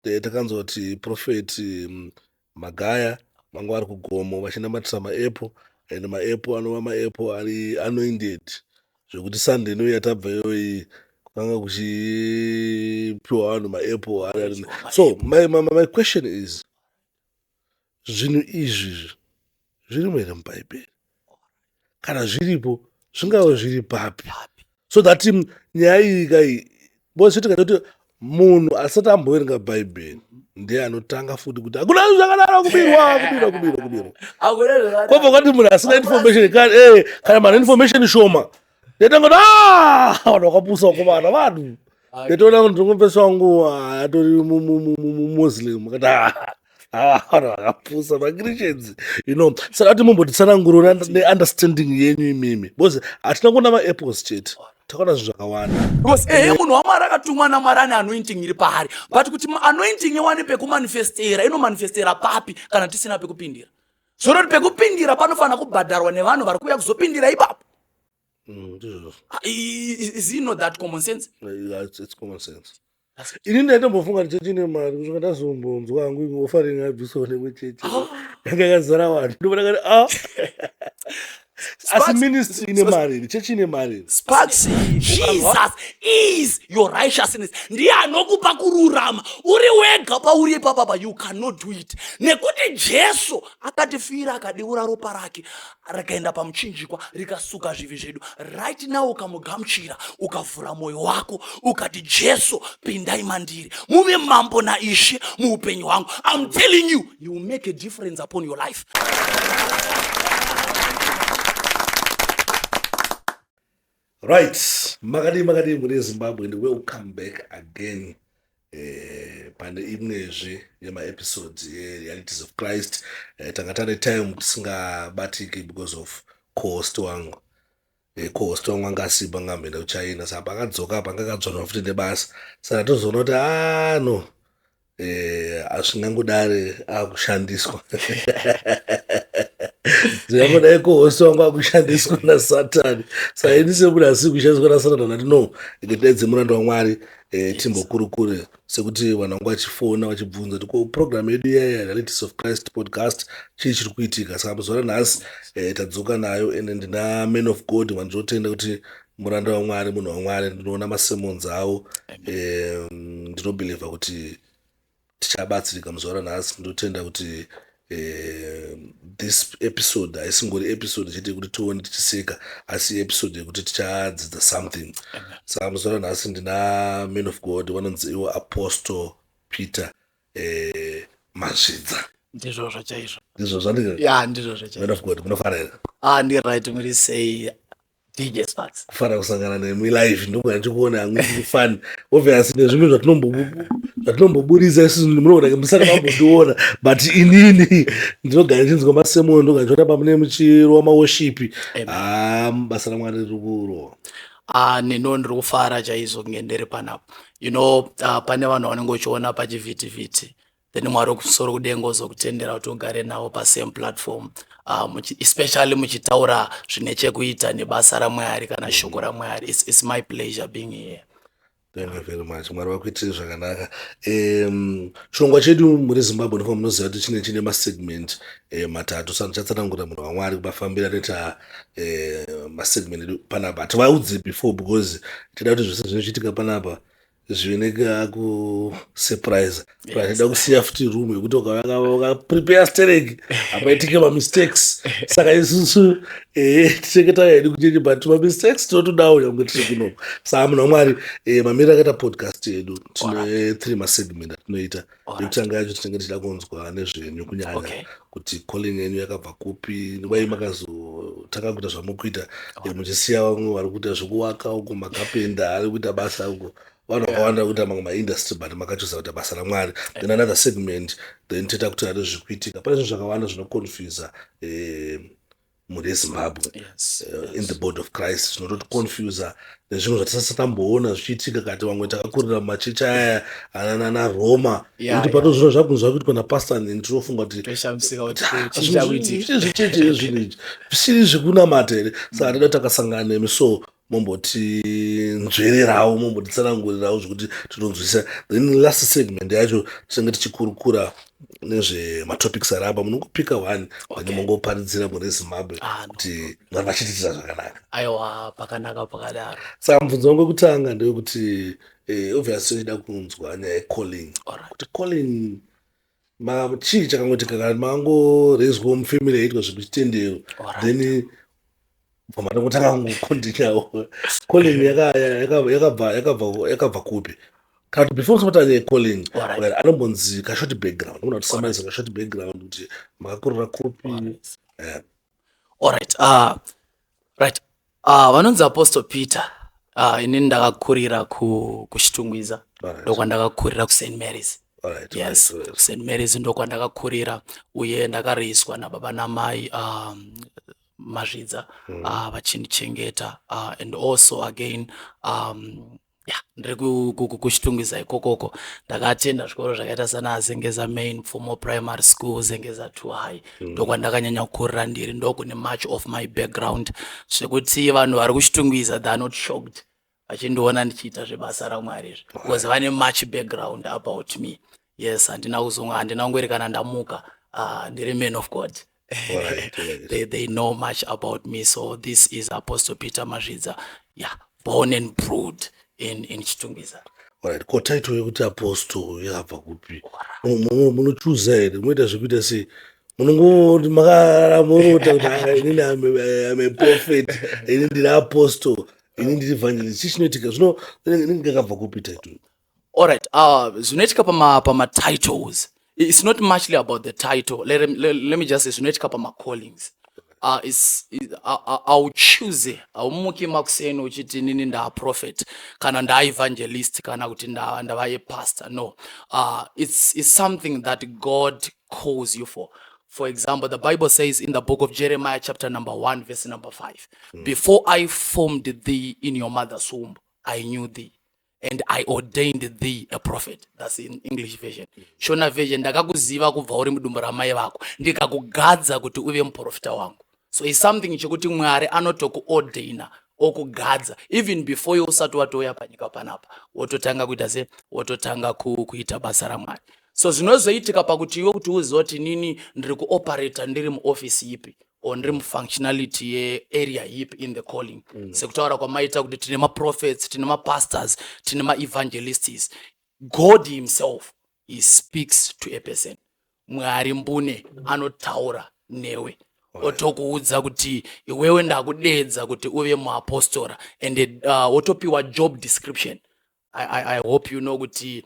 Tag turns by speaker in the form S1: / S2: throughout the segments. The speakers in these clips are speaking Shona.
S1: Takanzwa kuti Prophet Magaya vanga vari kugomo vachinamatisa maepo and maepo anova maepo ari anointed zvekuti Sunday ino yatabva iyoyi kwanga kuchipiwa vanhu maepo ari so my question is zvinhu izvi zvirimo here mubhaibheri kana zviripo zvingave zviri papi so that nyaya iyi kai because tikatoti munhu asati amboverenga bhaibheri ndiye anotanga futi kuti hakuna zvakadaro kubirwa kubirwa kubirwa kubirwa kwobva kwati munhu asina information eh, kana munhu information shoma ndetanga kuti ah, vanhu vakapusa vakomana vanhu ndetoona kuti ndongomfesi wangu ah, atori mumuslim akati ah, ah, vanhu vakapusa machristians you know saka kuti mumbotitsanangurira neunderstanding yenyu imimi because hatina kuona maapples chete takaona zvinhu zvakawanda
S2: because ehe munhu wamwari akatumwa namwari ane anointing iri paari but kuti anointing iwane pekumanifestera inomanifestera papi kana tisina pekupindira zvoroti pekupindira panofanira kubhadharwa nevanhu vari kuuya kuzopindira ipapo
S1: mm,
S2: ah, is it not that common sense
S1: it's common sense ini ndaitombofunga kuti chechi ine mari kusvika ndazombonzwa hangu imwe offering yabviswa nemwe chechi ah. yanga yakazara vanhu ndobva ndakati a ah. asi ministry ine mari chechi ine mari
S2: sparks jesus is your righteousness ndiye anokupa kururama uri wega pauri ipapapa you cannot do it nekuti jesu akatifira akadeura ropa rake rikaenda pamuchinjikwa rikasuka zvivi zvedu right now ukamugamuchira ukavhura mwoyo wako ukati jesu pindai mandiri muve mambo naishe muupenyu hwangu im telling you you will make a difference upon your life
S1: Right, makadii makadii mhuri yeZimbabwe and welcome back again eh, pane imwezve yemaepisodes yerealities of Christ eh, tanga tane time tisingabatiki because of co-host wangu eh, co-host wangu anga asipo anga amboenda kuchina saka paakadzoka apa anga akadzvanwa futi nebasa saka tozoona kuti ah no eh, hazvingangodare akushandiswa ndingangodai kohosi wangu akushandiswa nasatani saka ini semunhu asiri kushandiswa nasatani ndati no ndikatidaidze muranda wamwari eh, timbokurukure sekuti vanhu vangu vachifona vachibvunza kuti ko program yedu iyaya realities of christ podcast chii chiri kuitika saka muzuva ranhasi eh, tadzoka nayo ende ndina man of god vandinotenda kuti muranda wamwari munhu wamwari ndinoona masermons avo eh, ndinobhilivha kuti tichabatsirika muzuva ranhasi ndinotenda kuti eh, this episode haisingori episode chete yekuti tione tichiseka asi episode yekuti tichadzidza something saka muzuva ranhasi ndina man of god vanonzi iwo apostle peter eh, mazvidza
S2: ndizvozvo chaizvo
S1: ndizvo zvandii
S2: ya ndizvozvo
S1: chaizvo man of god munofara here
S2: ah ndi right muri sei DJ Sparks.
S1: Kufara kusangana nemi live ndogona ndichikuona hangu fun. Obviously nezvimwe zvatinombobudisa isusu munoona kuti musati mambondiona but inini ndinogara ndichinzwa masemoni ndogara ndichiona pamune muchirova maworship. Ah basa raMwari riri kurohwa.
S2: Ah neniwo ndiri kufara chaizvo kunge ndiri panapa. You know uh, pane vanhu vanenge uchiona pachivhitivhiti then mwari wekumusoro kudenga ozokutendera kuti ugare navo pasame platform uh, muchi, especially muchitaura zvine chekuita nebasa ramwari kana shoko ramwari it's, it's my pleasure being here
S1: Thank you very much. Mwari vakuitire zvakanaka. Um, chirongwa chedu muri Zimbabwe ndofana munoziva kuti chine chine masegment eh, matatu saka ndichatsanangurira munhu waMwari kumafambiro anoita eh, masegment edu panapa. Hativaudze before because tida kuti zvese zvinochiitika panapa zvive nekakusurprise but achida kusiya futi room yekuti ukaprepare sterek hapaitike mamistakes saka isusu eh, tinenge tauya hedu kuchechi but mamistakes tinotodawo nyangwe tiri kunoku saka munhu wamwari eh, mamiriro akaita podcast yedu tine three masegment atinoita yekutanga yacho tinenge tichida kunzwa nezvenyu kunyanya okay. kuti calling yenyu yakabva kupi wai makazotanga kuita zvamukuita eh, muchisiya vamwe vari kuita zvekuvaka uko makapenda ari kuita basa uko vanhu vakawanda kuita mamwe maindustry but makachosa kuita basa ramwari then another segment then toita kuti ari zviri kuitika pane zvinhu zvakawanda zvinoconfusa eh, mhuri yezimbabwe yes, uh, in the body of christ zvinototiconfusa nezvimwe zvatisati tamboona zvichiitika kati vamwe takakurira mumachechi aya anana roma yekuti patozvino zvakunzwa kuitwa napastor nini tinofunga kuti zvicheche zvinhu izvi zvisiri zvekunamata here saka toda takasangana nemi so. Mombotinzvererawo, mombotitsanangurirawo zvekuti tinonzwisisa. Then last segment yacho tinenge tichikurukura nezvematopics ari apa. Munongopika one, then mongoparidzira mune Zimbabwe
S2: Ah, no.
S1: kuti Mwari vachitiitira zvakanaka.
S2: Aiwa, pakanaka pakadaro.
S1: Saka mubvunzo wangu wekutanga ndewekuti obviously toida kunzwa nyaya yecalling, kuti calling chii chakangoitika kana mangorezwawo mufamily yaitwa zvekuchitendero, then bva matongotanga kungocontinuewo. Calling yakabva kupi? Kana kuti before tisati nyaya yecalling, anombonzi kashort background, unoda kuti summarize kashort background kuti makakurira kupi?
S2: Alright, right, vanonzi Apostle Peter. Inini ndakakurira kuChitungwiza. Ndokwandakakurira, kuSt Mary's. Yes, St Mary's ndokwandakakurira, uye ndakareiswa nababa namai Mazvidza vachindichengeta. And also again, yeah, ndiri kuChitungwiza ikokoko. Ndakatenda zvikoro zvakaita sana Zengeza Main, Pfumo Primary School, Zengeza 2 High. Ndokwandakanyanya kukurira ndiri, ndokune much of my background, zvekuti vanhu vari kuChitungwiza, they are not shocked vachindiona ndichiita zvebasa raMwari izvi, because vane much background about me. Yes, handina kuzonga, handina kungori kana ndamuka ndiri man of God. They know much about me. So this is Apostle Peter Mazvidza, yeah, born and brewed in Chitungwiza.
S1: Alright. Ko title yekuti apostle yakabva kupi? Munochuza here? Munoita zvekuita sei? Munongoti makarara morota kuti, "Ah, inini am a prophet, ini ndiri apostle, ini ndiri evangelist"? Chii chinoitika zvino? Inenge yakabva kupi title?
S2: Alright, zvinoitika pama titles, it's not muchly about the title. Let me just say zvinoitika pama-callings, auchoose, haumuki makuseni uchiti inini ndaaprophet kana ndaaevangelist kana kuti ndava epastor. No, it's something that God calls you for. For example, the Bible says in the book of Jeremiah, chapter number 1, verse number 5, "Before I formed thee in your mother's womb, I knew thee and I ordained thee a prophet." That's in English version. Shona version, "Ndakakuziva kubva uri mudumbu ramai vako, ndikakugadza kuti uve muprofita wangu." So is something chekuti Mwari anotokuordaina, okugadza even before iwe usati watouya panyika panapa, wototanga kuita se wototanga kuita basa raMwari. So zvinozoitika pakuti iwe kuti uzive kuti nini ndiri kuoperata ndiri muofisi ipi or ndiri mufunctionality yearea ipi in the calling, sekutaura kwamaita kuti tine maprophets, tine mapastors, tine maevangelists, God himself, he speaks to a person. Mwari mbune anotaura newe, otokuudza kuti iwewe ndakudedza kuti uve muapostora, and wotopiwa job description. I hope you know kuti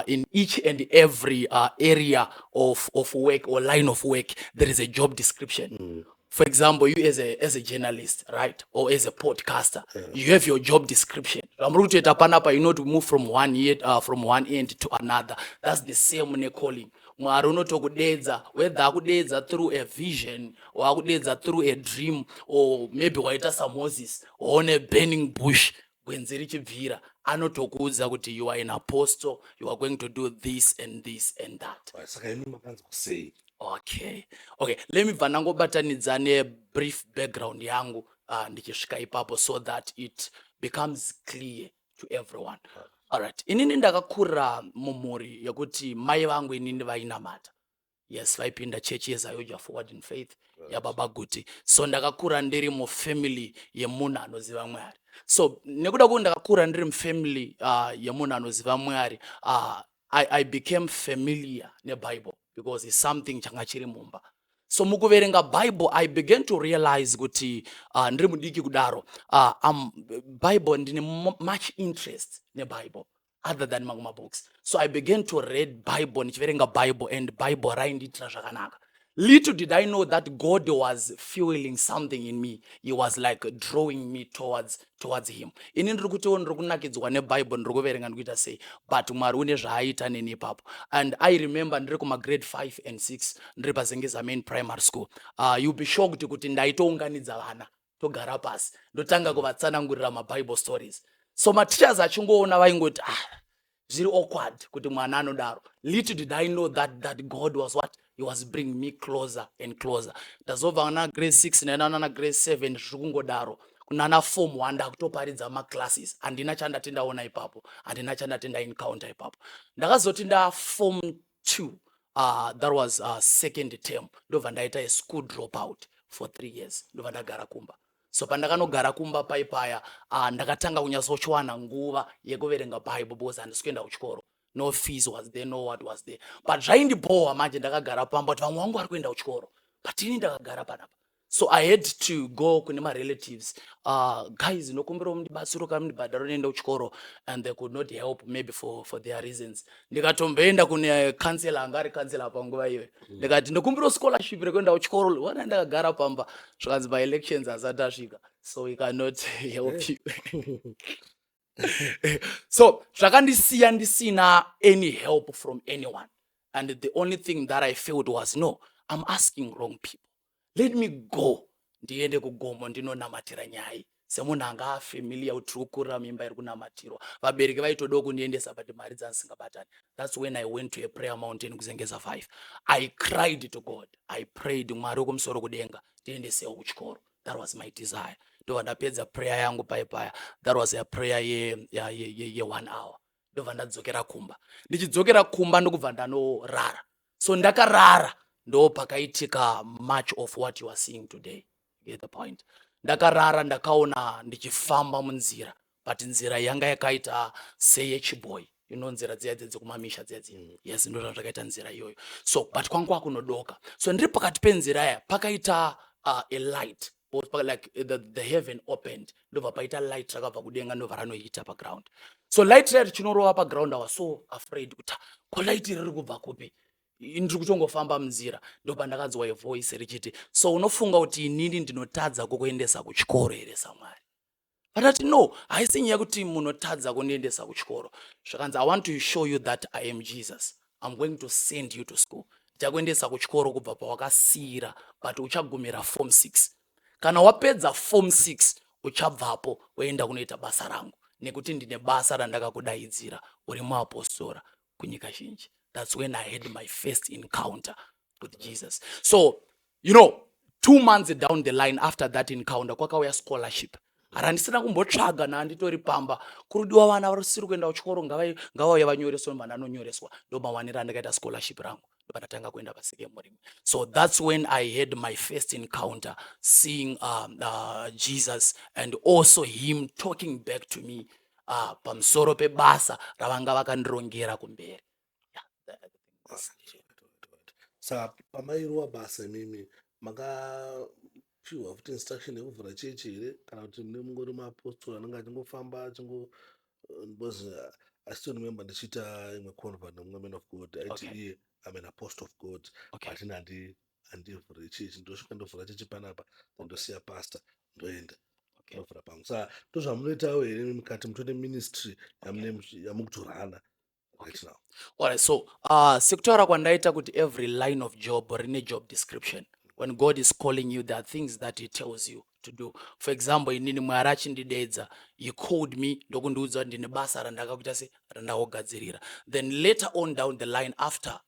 S2: in each and every area of work or line of work, there is a job description. For example, you as a journalist, right, or as a podcaster, you have your job description. Zvamuri kutoita panapa, you know to move from one end to another. That's the same necalling. Mwari unotokudedza, whether akudedza through a vision or akudedza through a dream, or maybe waita saMoses, waone burning bush, gwenzi richibvira, anotokuudza kuti you are an apostle, you are going to do this and this and that.
S1: Right, saka imi makanzwa sei?
S2: Okay, let me bva ndangobatanidza nebrief background yangu ndichisvika ipapo, so that it becomes clear to everyone. Alright, inini ndakakurira mumhuri yekuti mai vangu inini vainamata. Yes, vaipinda chechi yeZAOGA, Forward in Faith yaBaba Guti. So ndakakura ndiri mufamily yemunhu anoziva Mwari. So nekuda kwekuti ndakakura ndiri mufamily yemunhu anoziva Mwari, I became familiar neBible because it's something changa chiri mumba. So mukuverenga Bible, I began to realize kuti ndiri mudiki kudaro, Bible, ndine much interest neBible other than mamwe mabooks. So I began to read Bible, ndichiverenga Bible, and Bible raindiitira zvakanaka. Little did I know that God was fueling something in me. He was like drawing me towards him. Ini ndiri kutiwo ndiri kunakidzwa neBible, ndiri kuverenga, ndikuita sei, but Mwari une zvaaita neni ipapo. And I remember ndiri kumagrade 5 and 6, ndiri paZengeza Main Primary School. You'll be shocked kuti ndaitounganidza vana, togara pasi, ndotanga kuvatsanangurira maBible stories. So mateachers achingoona vaingoti, "Ah, zviri awkward kuti mwana anodaro." Little did I know that God was what? He was bringing me closer and closer. Ndazobva na grade 6, naenda na grade 7, zviri kungodaro. Kunana form 1 ndakutoparidza maclasses. Handina chandati ndaona ipapo, handina chandati ndaencounter ipapo. Ndakazoti ndaform 2, that was second term, ndobva ndaita a school drop out for 3 years, ndobva ndagara kumba. So pandakanogara kumba paipaya, ndakatanga kunyatsochiwana nguva yekuverenga Bible because handisi kuenda kuchikoro. No fees was there, no what was there, but zvaindibhowa manje ndakagara pamba kuti vamwe vangu vari kuenda kuchikoro, but ini ndakagara panapa. So I had to go kune marelatives, "Guys, nokumbirawo mundibatsiro kana mundibhadharo ndiende kuchikoro," and they could not help, maybe for their reasons. Ndikatomboenda kune councillor, anga ari councillor panguva iyoyo, ndikati, "Ndokumbirawo scholarship rekuenda kuchikoro, wana ndakagara pamba." Zvikanzi, "Maelections asati asvika, so we cannot help you." So zvakandisiya ndisina any help from anyone, and the only thing that I felt was, "No, I'm asking wrong people. Let me go ndiende kugomo ndinonamatira nyaya." Semunhu anga afamiliar kuti tiri kukurira muimba iri kunamatirwa, vabereki vaitodawo kundiendesa, but mari dzandisingabatani. That's when I went to a prayer mountain kuZengeza 5. I cried to God, I prayed, "Mwari wekumusoro kudenga, ndiendesewo kuchikoro." That was my desire. Ndobva ndapedza prayer yangu paipaya. That was a prayer ye one hour. Ndobva ndadzokera kumba. Ndichidzokera kumba, ndokubva ndanorara. So ndakarara, ndo pakaitika much of what you are seeing today. Get the point? Ndakarara, ndakaona ndichifamba munzira, but nzira yanga yakaita seyechibhoyi, nzira dziya dzekumamisha dziya dziya. Yes, ndo zvakaita nzira iyoyo. So but kwangu kwakunodoka, so ndiri pakati penzira ya pakaita a light, like the heaven opened, ndobva paita light rakabva kudenga, ndobva ranoita paground. So light riya richinorova paground, I was so afraid kuti, "Ko light riri kubva kupi? Ndiri kutongofamba munzira." Ndobva ndakanzwa voice richiti, "So unofunga kuti inini ndinotadza kukuendesa kuchikoro here saMwari?" Vandati, "No, haisi nyaya yekuti munotadza kundiendesa kuchikoro." Zvakanzi, "I want to show you that I am Jesus. I'm going to send you to school. Ndichakuendesa kuchikoro kubva pawakasiyira, but uchagumira form 6. Kana wapedza form 6, uchabvapo woenda kunoita basa rangu, nekuti ndine basa randakakudaidzira. Uri muapostora kunyika zhinji." That's when I had my first encounter with Jesus. So 2 months down the line after that encounter, kwakauya scholarship randisina kumbotsvaga. Naanditori pamba, kurudiwa vana vasiri kuenda kuchikoro, ngavauye vanyoreswa. Ndobva ndanonyoreswa. Ndo mawaniro andakaita scholarship rangu, ndobva ndatanga kuenda pasekemurimi. So that's when I had my first encounter, seeing Jesus and also him talking back to me pamusoro pebasa ravanga vakandirongera kumberi. Yeah,
S1: Saka pamairowa basa imimi, makapiwa futi instruction yekuvhura chechi here, kana kuti mune mungori maapostori anenge achingofamba achingo? Because I still remember ndichiita imwe convert nemumwe man of God aiti iye, "I'm an apostle of God, but ini handivhuri chechi. Ndosvika ndovhura chechi panapa, then ndosiya pastor, ndoenda ndovhura pangu." Saka ndozvamunoitawo here mukati mutone ministry yamukutorana right now?
S2: Alright, so sekutaura kwandaita kuti every line of job rine job description. When God is calling you, there are things that he tells you to do. For example, inini Mwari achindidedza, he called me ndokundiudza kuti ndine basa randakakuita se randakugadzirira. Then later on down the line, after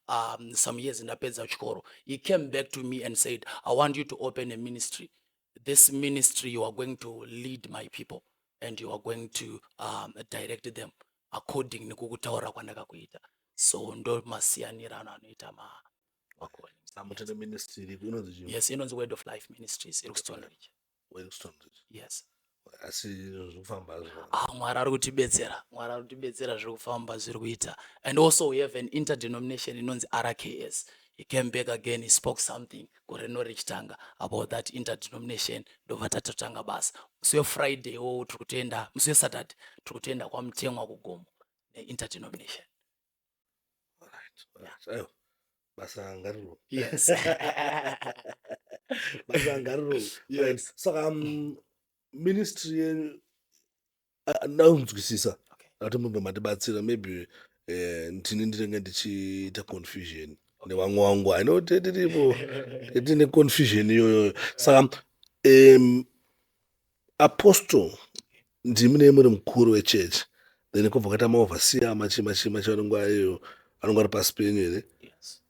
S2: some years ndapedza chikoro, he came back to me and said, "I want you to open a ministry. This ministry, you are going to lead my people and you are going to direct them according nekukutaura kwandakakuita." So ndo masiyanirano anoita macallings.
S1: Saka mutone ministry iripo inonzi chii?
S2: Yes, inonzi Word of Life Ministries, iri kuStone Ridge.
S1: Iri kuStone Ridge?
S2: Yes.
S1: Asi zviri kufamba zvo?
S2: Ah, Mwari ari kutibetsera, Mwari ari kutibetsera, zviri kufamba, zviri kuita. And also we have an interdenomination inonzi RKS. He came back again, he spoke something gore rino richitanga about that interdenomination. Ndobva tatotanga basa. Musi weFriday wo tiri kutoenda, musi weSaturday tiri kutoenda kwaMutemwa kugomo neinterdenomination.
S1: Right. Aiwa, basa ngariro.
S2: Yes.
S1: Basa ngariro.
S2: Yes.
S1: Saka ministry yenyu, ndakunzwisisa. Ati mubve matibatsira, maybe ndini ndinenge ndichiita confusion nevamwe vangu. I know tiripo, tine confusion iyoyo. Saka apostle ndimi nei muri mukuru wechechi, then kwobva kwaita maoverseer, machi machi machi, vanonga iyo vanonga vari pasi penyu here?
S2: Yes.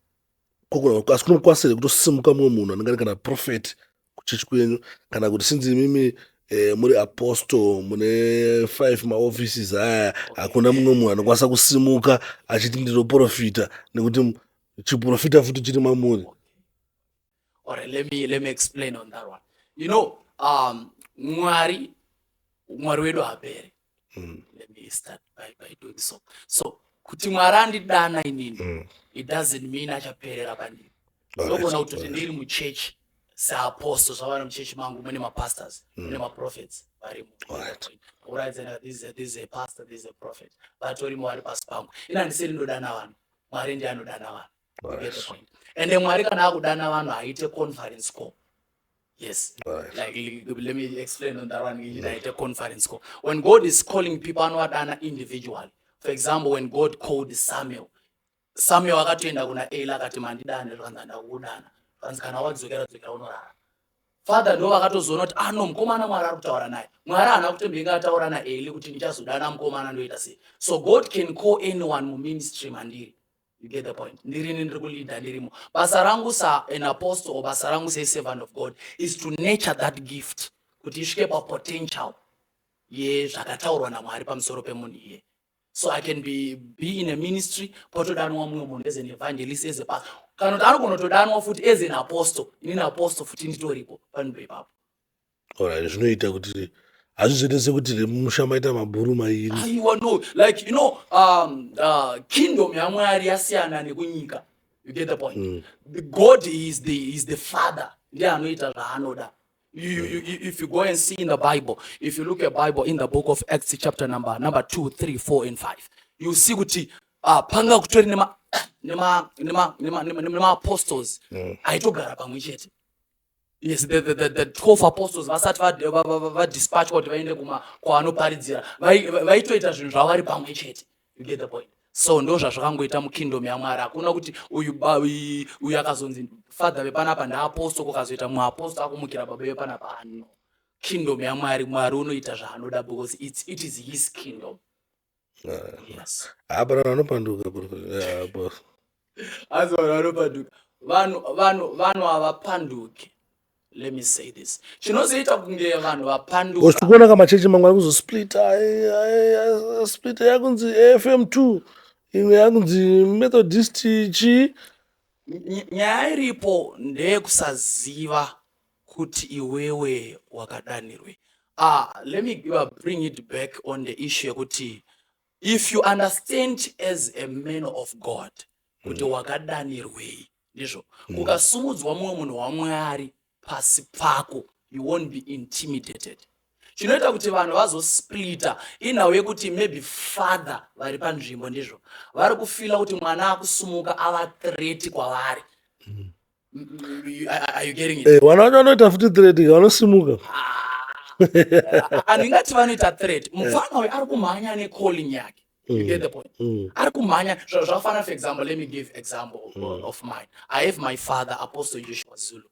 S1: Asi kunokwanisa here kutosimuka mumwe munhu anenge ari kana prophet kuchechi kwenyu, kana kuti sinzi imimi Muri apostle, mune five maoffices aya, hakuna mumwe munhu anokwanisa kusimuka achiti ndinoprofita, nekuti chiprofita futi chiri mamuri.
S2: Alright, let me explain on that one. Mwari wedu haperi. Let me start by doing so. So kuti Mwari andidana inini, it doesn't mean achaperera pandiri. Ndogona kutoti ndiri muchechi seapostle, zvavana muchechi mangu mune mapastors, mune maprophets varimo. Kuraidzana, this is a pastor, this is a prophet, vatorimo vari pasi pangu. Ina handisiri ndodana vanhu, Mwari ndiye anodana vanhu. You get the point? Ende Mwari kana akudana vanhu, haite conference call. Yes. Like, let me explain on that one. Haite conference call. When God is calling people, anovadana individually. For example, when God called Samuel, Samuel akatoenda kuna Eli akati, "Mandidane?" Zvakanzi, "Ndakudana." Zvakanzi, "Kana wadzokera, dzokera unorara." Father ndo vakatozoona kuti ano mukomana Mwari ari kutaura naye. Mwari haana kutombenge ataura naEli kuti ndichazodana mukomana, ndoita sei. So God can call anyone muministry mandiri. You get the point? Ndirini ndiri kuleader, ndirimo. Basa rangu sa an apostle or basa rangu seservant of God is to nurture that gift kuti isvike papotential yezvakataurwa naMwari pamusoro pemunhu iye. So I can be in a ministry, potodanwa mumwe munhu as an evangelist, as a pastor, kana kuti anogona kutodanwa futi as an apostle. Inini apostle futi nditoripo panzvimbo ipapo.
S1: Alright, zvinoita kuti hazvizoite sekuti remusha maita mabhuru mairi.
S2: Aiwa, no. Like, kingdom yaMwari yasiyana nekunyika. You get the point? God is the father, ndiye anoita zvaanoda. If you go and see in the Bible, if you look at Bible in the book of Acts, chapter number 2, 3, 4 and 5, you see kuti panga kutori nema apostles aitogara pamwe chete. Yes, the 12 apostles vasati vadispatchwa kuti vaende kuma kwavanoparidzira, vaitoita zvinhu zvavo vari pamwe chete. You get the point? So ndo zvazvakangoita mukingdom yaMwari. Hakuna kuti uyu uyu akazonzi father vepanapa ndaapostle, kukazoita muapostle akumukira baba vepanapa. Ano kingdom yaMwari, Mwari unoita zvaanoda because it is his kingdom. Yes.
S1: Hapana vanopanduka.
S2: Asi vanhu vanopanduka, vanhu havapanduki. Let me say this, chinozoita kunge vanhu vapanduka,
S1: Tikuona kamachechi mamwe ari kuzosplita, splita yakunzi AFM 2, imwe yakunzi Methodist chii.
S2: Nyaya iripo ndeyekusaziva kuti iwewe wakadanirwe. Let me bring it back on the issue yekuti if you understand as a man of God kuti wakadanirwei, ndizvo kukasumudzwa mumwe munhu waMwari pasi pako, you won't be intimidated. Chinoita kuti vanhu vazosplita inhau yekuti maybe father vari panzvimbo, ndizvo vari kufeela kuti mwana akusumuka ava threat kwavari. Are you getting it?
S1: Vana vacho vanoita futi threat vanosimuka.
S2: Handingati vanoita threat. Mufana uyu ari kumhanya necalling yake. You get the point? Ari kumhanya. Zvakafanana, for example, let me give example of mine. I have my father, Apostle Joshua Zulu.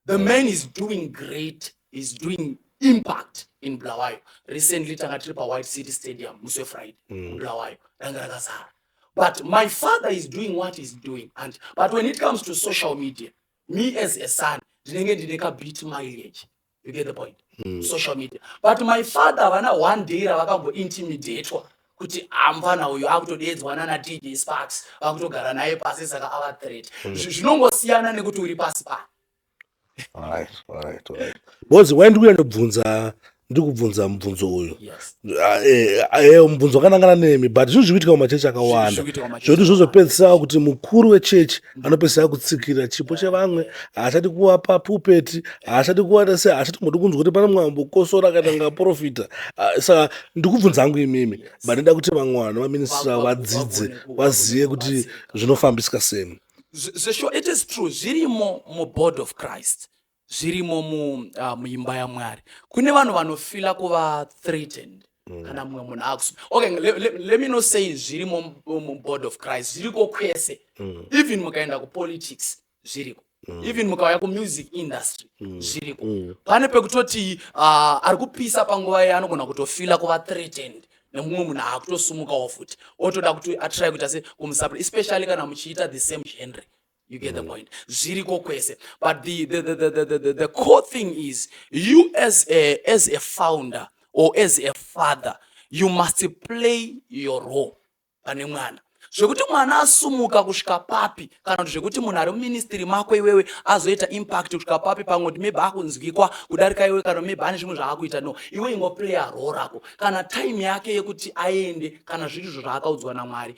S2: The man is doing great, is doing impact in Bulawayo. Recently tanga tiri paWhite City Stadium musi weFriday, Bulawayo ranga rakazara. But my father is doing what he's doing, and but when it comes to social media, me as a son ndinenge ndine kabit mileage. You get the point? Social media. But my father havana one day ravakambointimidatwa kuti amfana uyu akutodedzwa nana DJ Sparks, vakutogara naye pasi, saka ava threat. Zvinongosiyana nekuti uri pasi pani.
S1: Alright. Because why ndikubvunza, ndikubvunza mubvunzo uyu?
S2: Yes.
S1: Ah, mubvunzo wakanangana nemi, but zvinhu zviri kuitika mumachechi akawanda.
S2: Zviri kuitika mumachechi
S1: Zvoti zvozopedzisa kuti mukuru wechechi anopedzisa kutsikira chipo chevamwe, haachadi kuvapa pulpit, haachadi kuwana se haachadi kumbodi kunzwa kuti pane mumwe ambokosora kana ngaprofita. Ah, saka ndikubvunza hangu imimi, but ndida kuti vamwe vanhu vaministra vadzidze, vazive kuti zvinofambiswa sei.
S2: Zvesure, it is true, zvirimo mubody of Christ, zvirimo muimba yaMwari. Kune vanhu vanofeela kuva threatened kana mumwe munhu akusu. Okay, let me not say zvirimo mubody of Christ. Zviriko kwese. Even mukaenda kupolitics zviriko, even mukauya kumusic industry zviriko. Pane pekutoti ari kupisa panguva iye anogona kutofeela kuva threatened nemumwe munhu akutosumukawo futi, otoda kuti atry kuita se kumusapota, especially kana muchiita the same genre. You get the point? Zviriko kwese, but the core thing is, you as a founder or as a father, you must play your role pane mwana, zvekuti mwana asumuka kusvika papi, kana kuti zvekuti munhu ari muministry mako iwewe azoita impact kusvika papi, pamwe kuti maybe akunzwikwa kudarika iwe, kana maybe ane zvimwe zvaakuita. No, iwe ingoplaya role rako. Kana time yake yekuti aende, kana zviri zvo zvaakaudzwa naMwari,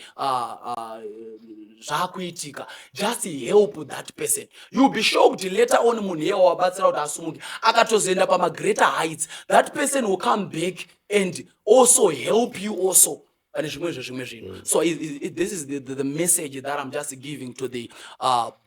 S2: zvaakuitika, just help that person. You'll be shocked later on, munhu iye wabatsira kuti asumuke akatozoenda pamagreater heights, that person will come back and also help you also pane zvimwe zvezvimwe zvinhu. So this is the message that I'm just giving to the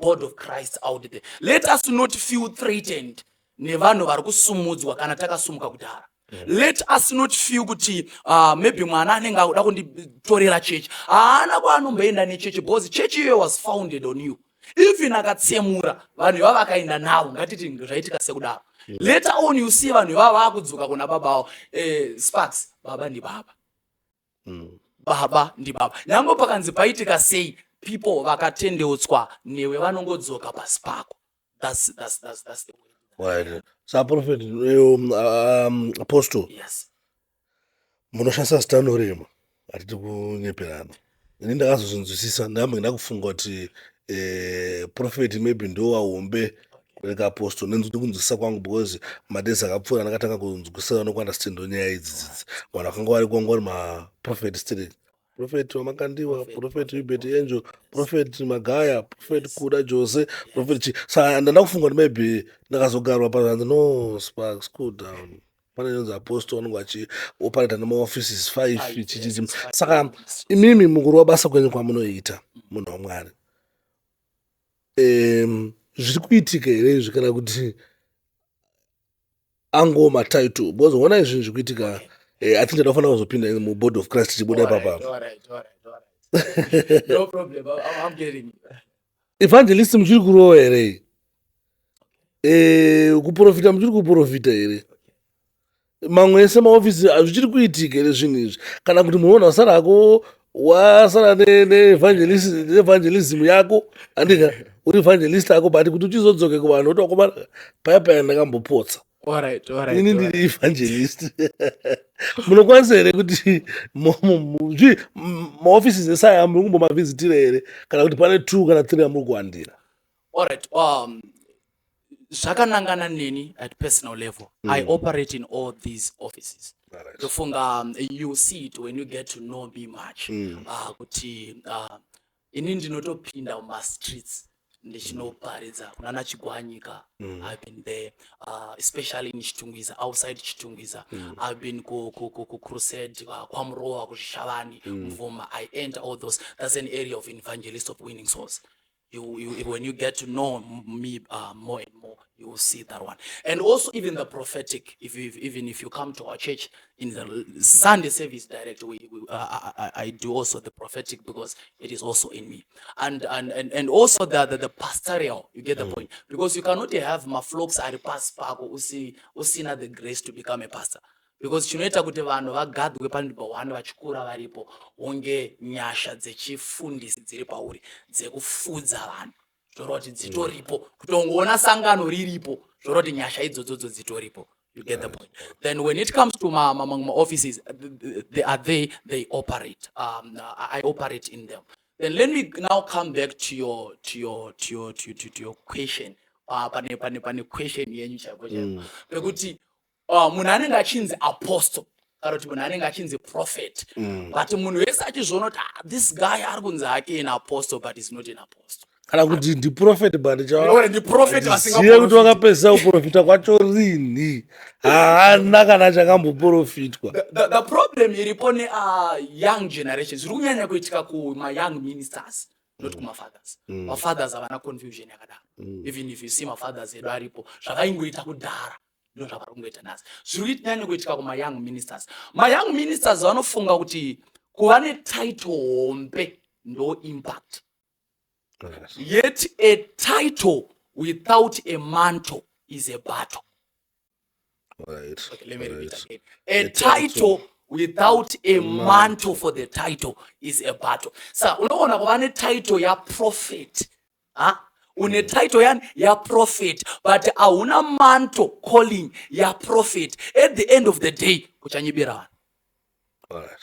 S2: body of Christ out there. Let us not feel threatened nevanhu vari kusumudzwa kana takasumuka kudhara. Let us not feel kuti maybe mwana anenge akuda kunditorera chechi. Haana kwaanomboenda nechechi, because chechi iyoyo was founded on you. Even akatsemura vanhu ivava vakaenda navo, ngatiti zvaitika sekudaro, later on you see vanhu ivava vaakudzoka kuna baba vavo. Sparks, baba ndibaba. Baba ndibaba. Nyange pakanzi paitika sei, people vakatendeutswa newe vanongodzoka pasi pako. That's the way.
S1: Right. Sa prophet, apostle,
S2: Yes.
S1: munoshandisa zita rinorema, hatidi kunyeperana. Ini ndakazozvinzwisisa, ndambe ndakufunga kuti prophet maybe ndo wahombe kudarika apostle, nekunzwisisa kwangu, because madays akapfuura ndakatanga kunzwisisa nokuunderstanda nyaya idzi dzidzi. Vanhu vakanga vari kwanga vari maprophet still, Prophet waMakandiwa, Prophet Hubert Angel, Prophet Magaya, Prophet Kuda Jose, Prophet chi. Saka ndanda kufunga kuti maybe ndakazogarwa panzi, "No, Sparks, cool down, pane inonzi apostle, vanenge vachioperata nemaoffices 5."
S2: Five,
S1: Chichichi.
S2: Yes, five.
S1: Saka imimi mukuru wabasa kwenyu kwamunoita, munhu waMwari, zviri kuitika here izvi, kana kuti ango matitle? Because honai zvinhu zviri kuitika. I think ndinofanira kuzopinda mubody of Christ tichibuda ipapa.
S2: All right. No problem. I'm getting you.
S1: Evangelist muchiri kurova here? Kuprofita muchiri kuprofita here? Mamwe ese maofisi zvichiri kuitika here zvinhu izvi, kana kuti munoona wasarako, wasara neevangelism yako, andika uri evangelist ako, but kuti uchizodzoke kuvanhu kuti wakomana, paya paya ndakambopotsa, ini ndiri evangelist, munokwanisa here kuti maoffices esaya muri kumbomavhizitira here, kana kuti pane two kana three amuri kuwandira?
S2: All right. Zvakanangana neni at personal level, I operate in all these offices. Ndofunga you see it when you get to know me much, kuti ini ndinotopinda mumastreets ndichinoparidza kunana Chigwanyika. I've been there, especially in Chitungwiza, outside Chitungwiza. I've been kucrusade kwaMurowa, kuZvishavane, Mvuma. I enter all those. That's an area of evangelist, of winning souls. You, you when you get to know me more and more, you will see that one. And also even the prophetic, if you even if you come to our church in the Sunday service direct, we I do also the prophetic because it is also in me, and also the pastoral. You get the point? Because you cannot have maflocks ari pasi pako usina the grace to become a pastor, because chinoita kuti vanhu vagadwe panzvimbo one vachikura varipo, hunge nyasha dzechifundisi dziri pauri dzekufudza vanhu, zvoreva kuti dzitoripo. Kutongoona sangano riripo zvoreva kuti nyasha idzodzo dzitoripo. You get the point? Then when it comes to ma offices, they are there, they operate. I operate in them. Then let me now come back to your question. Pane question yenyu chaipo chaipo pekuti munhu anenge achinzi apostle kana kuti munhu anenge achinzi prophet, but munhu wese achizviona kuti, "Ah, this guy ari kunzi hake an apostle, but is not an apostle."
S1: Kana kuti ndiprophet, but
S2: Ore, ndiprophet.
S1: Ziye kuti wakapedzisa kuprofita kwacho rini, haana kana chakamboprofitwa.
S2: The problem iripo ne young generation, zviri kunyanya kuitika kuma-young ministers, not kumafathers. Mafathers havana confusion yakadaro. Even if you see mafathers edu aripo, zvavaingoita kudhara ndo zvavari kungoita nhasi. Zviri kunyanya kuitika kuma-young ministers. Ma-young ministers vanofunga kuti kuva netitle hombe ndo impact. Yet a title without a mantle is a battle. Okay, let me repeat again. A title without a mantle for the title is a battle. Sa unoona kuva netitle yaprophet, ha? Une title yani yaprophet, but hauna mantle calling yaprophet. At the end of the day uchanyebera vanhu.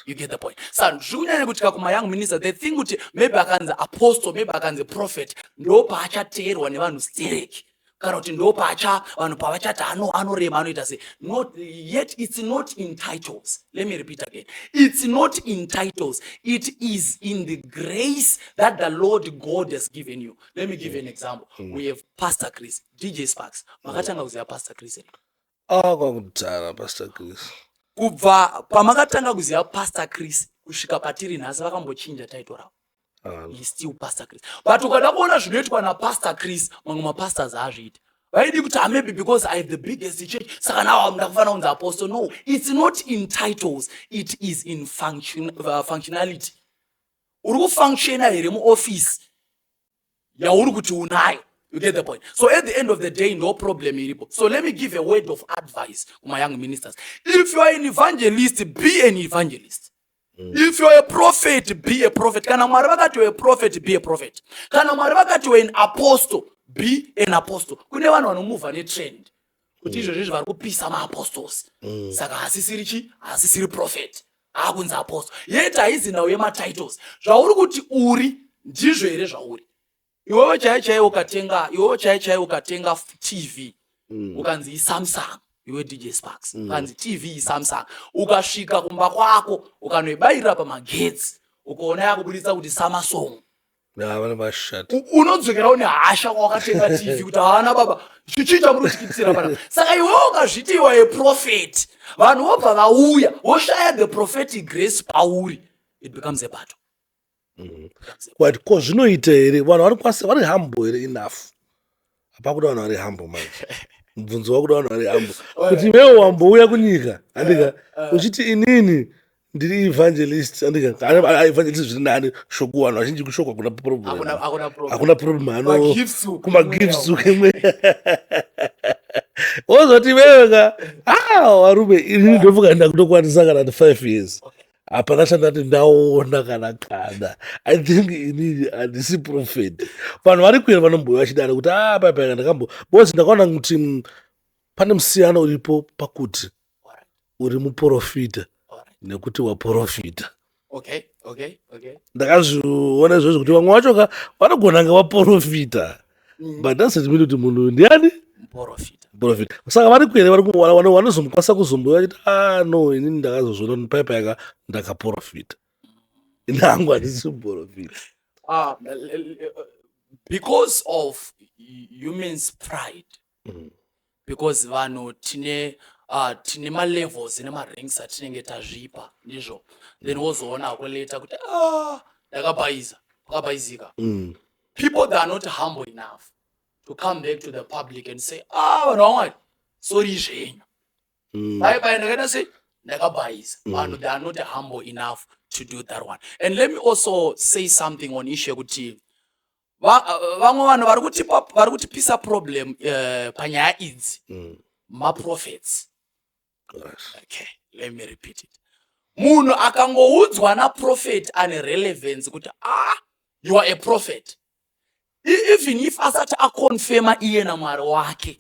S2: You get the point? Sa zviri kunyanya kuitika kumayoung minister. They think kuti maybe akanzi apostle, maybe akanzi prophet, ndo paachateerwa nevanhu stereki, kana kuti ndo paacha vanhu pavachati anorema, anoita sei. Not yet. It's not in titles. Let me repeat again, it's not in titles. It is in the grace that the Lord God has given you. Let me give you an example. We have Pastor Chris. DJ Sparks, makatanga kuziva Pastor Chris here?
S1: Ah, kwakudhara, Pastor Chris.
S2: Kubva pamakatanga kuziva Pastor Chris kusvika patiri nhasi, vakambochinja title ravo?
S1: Ah.
S2: He still Pastor Chris, but ukada kuona zvinoitwa naPastor Chris, mamwe mapastors haazviiti. Vaidi kuti, "Ah, maybe because I have the biggest church, saka now ndakufanira kunzi apostle." No, it's not in titles. It is in functionality. Uri kufunctiona here muoffice yauri kuti unayo? You get the point? So at the end of the day, no problem iripo. So let me give a word of advice kuma-young ministers. If you are an evangelist, be an evangelist. If you are a prophet, be a prophet. Kana Mwari vakati you are a prophet, be a prophet. Kana Mwari vakati you are an apostle, be an apostle. Kune vanhu vanomuvha netrend kuti izvozvo vari kupisa maapostles, saka hasisiri chi hasisiri prophet, aakunzi apostle. Yet haizi nhau yematitles. Zvauri kuti uri ndizvo here zvauri iwewe chaiyo chaiyo? Ukatenga iwewe chaiyo chaiyo, ukatenga TV, ukanzi iSamsung, iwe DJ Sparks, ukanzi TV iSamsung, ukasvika kumba kwako ukanoibayirira pamagetsi, ukaona yakubudisa kuti Samsung.
S1: Ya, vane vashata.
S2: Unodzokerawo nehasha kwawakatenga TV kuti, "Haana baba, chichii chamuri kutikitsira pana?" Saka iwewe ukazviti iwe prophet, vanhu vobva vauya voshaya the prophetic grace pauri, it becomes a battle.
S1: But ko zvinoita here? Vanhu vari kwasi vari humble here enough? Hapakuda vanhu vari humble manje. Mubvunzo wakuda vanhu vari humble kuti iwewe wambouya kunyika, andika, uchiti, "Inini ndiri evangelist," andika? Evangelist zviri nani, shoku vanhu vazhinji kushokwa kuna problem.
S2: Hakuna problem.
S1: Hakuna problem ano.
S2: Kumagifts uku.
S1: Kumagifts ukemwe wozoti iwewe ka, ah, varume, inini ndofunga ndakutokwanisa kana kuti 5 years, hapana chandati ndaona kana. I think inini handisi prophet. Vanhu vari kuera vanombouya vachidaro kuti, "A, paipai ndakambo," because ndakaona kuti pane musiyano uripo pakuti uri muprofita nekuti waprofita. Ndakazviona izvozvo kuti vamwe vacho ka vanogona kunge vaprofita, but doesn't mean kuti munhu ndiani?
S2: Muprofita.
S1: Profita. Saka vari kuere vari vanozomukwanisa kuzombouya vachiti, "Ah, no, inini ndakazozviona kuti paipai aka ndakaprofita, ini hangu handisi muprofita"?
S2: Because of humans' pride, because vanhu tine malevels nemaranks atinenge tazvipa ndizvo, then wozoona kuleta kuti, "Ah, ndakabhayiza, pakabhayizika." People that are not humble enough to come back to the public and say, "Ah, vanhu vamwari, sorry zvenyu, bai bai, ndakaita sei, ndakabhayiza." Vanhu, they are not humble enough to do that one. And let me also say something on issue yekuti vamwe vanhu vari kutipisa problem panyaya idzi, maprophets. Okay, let me repeat it. Munhu akangoudzwa naprophet ane relevance kuti, "Ah, you are a prophet," even if asati aconfirma iye naMwari wake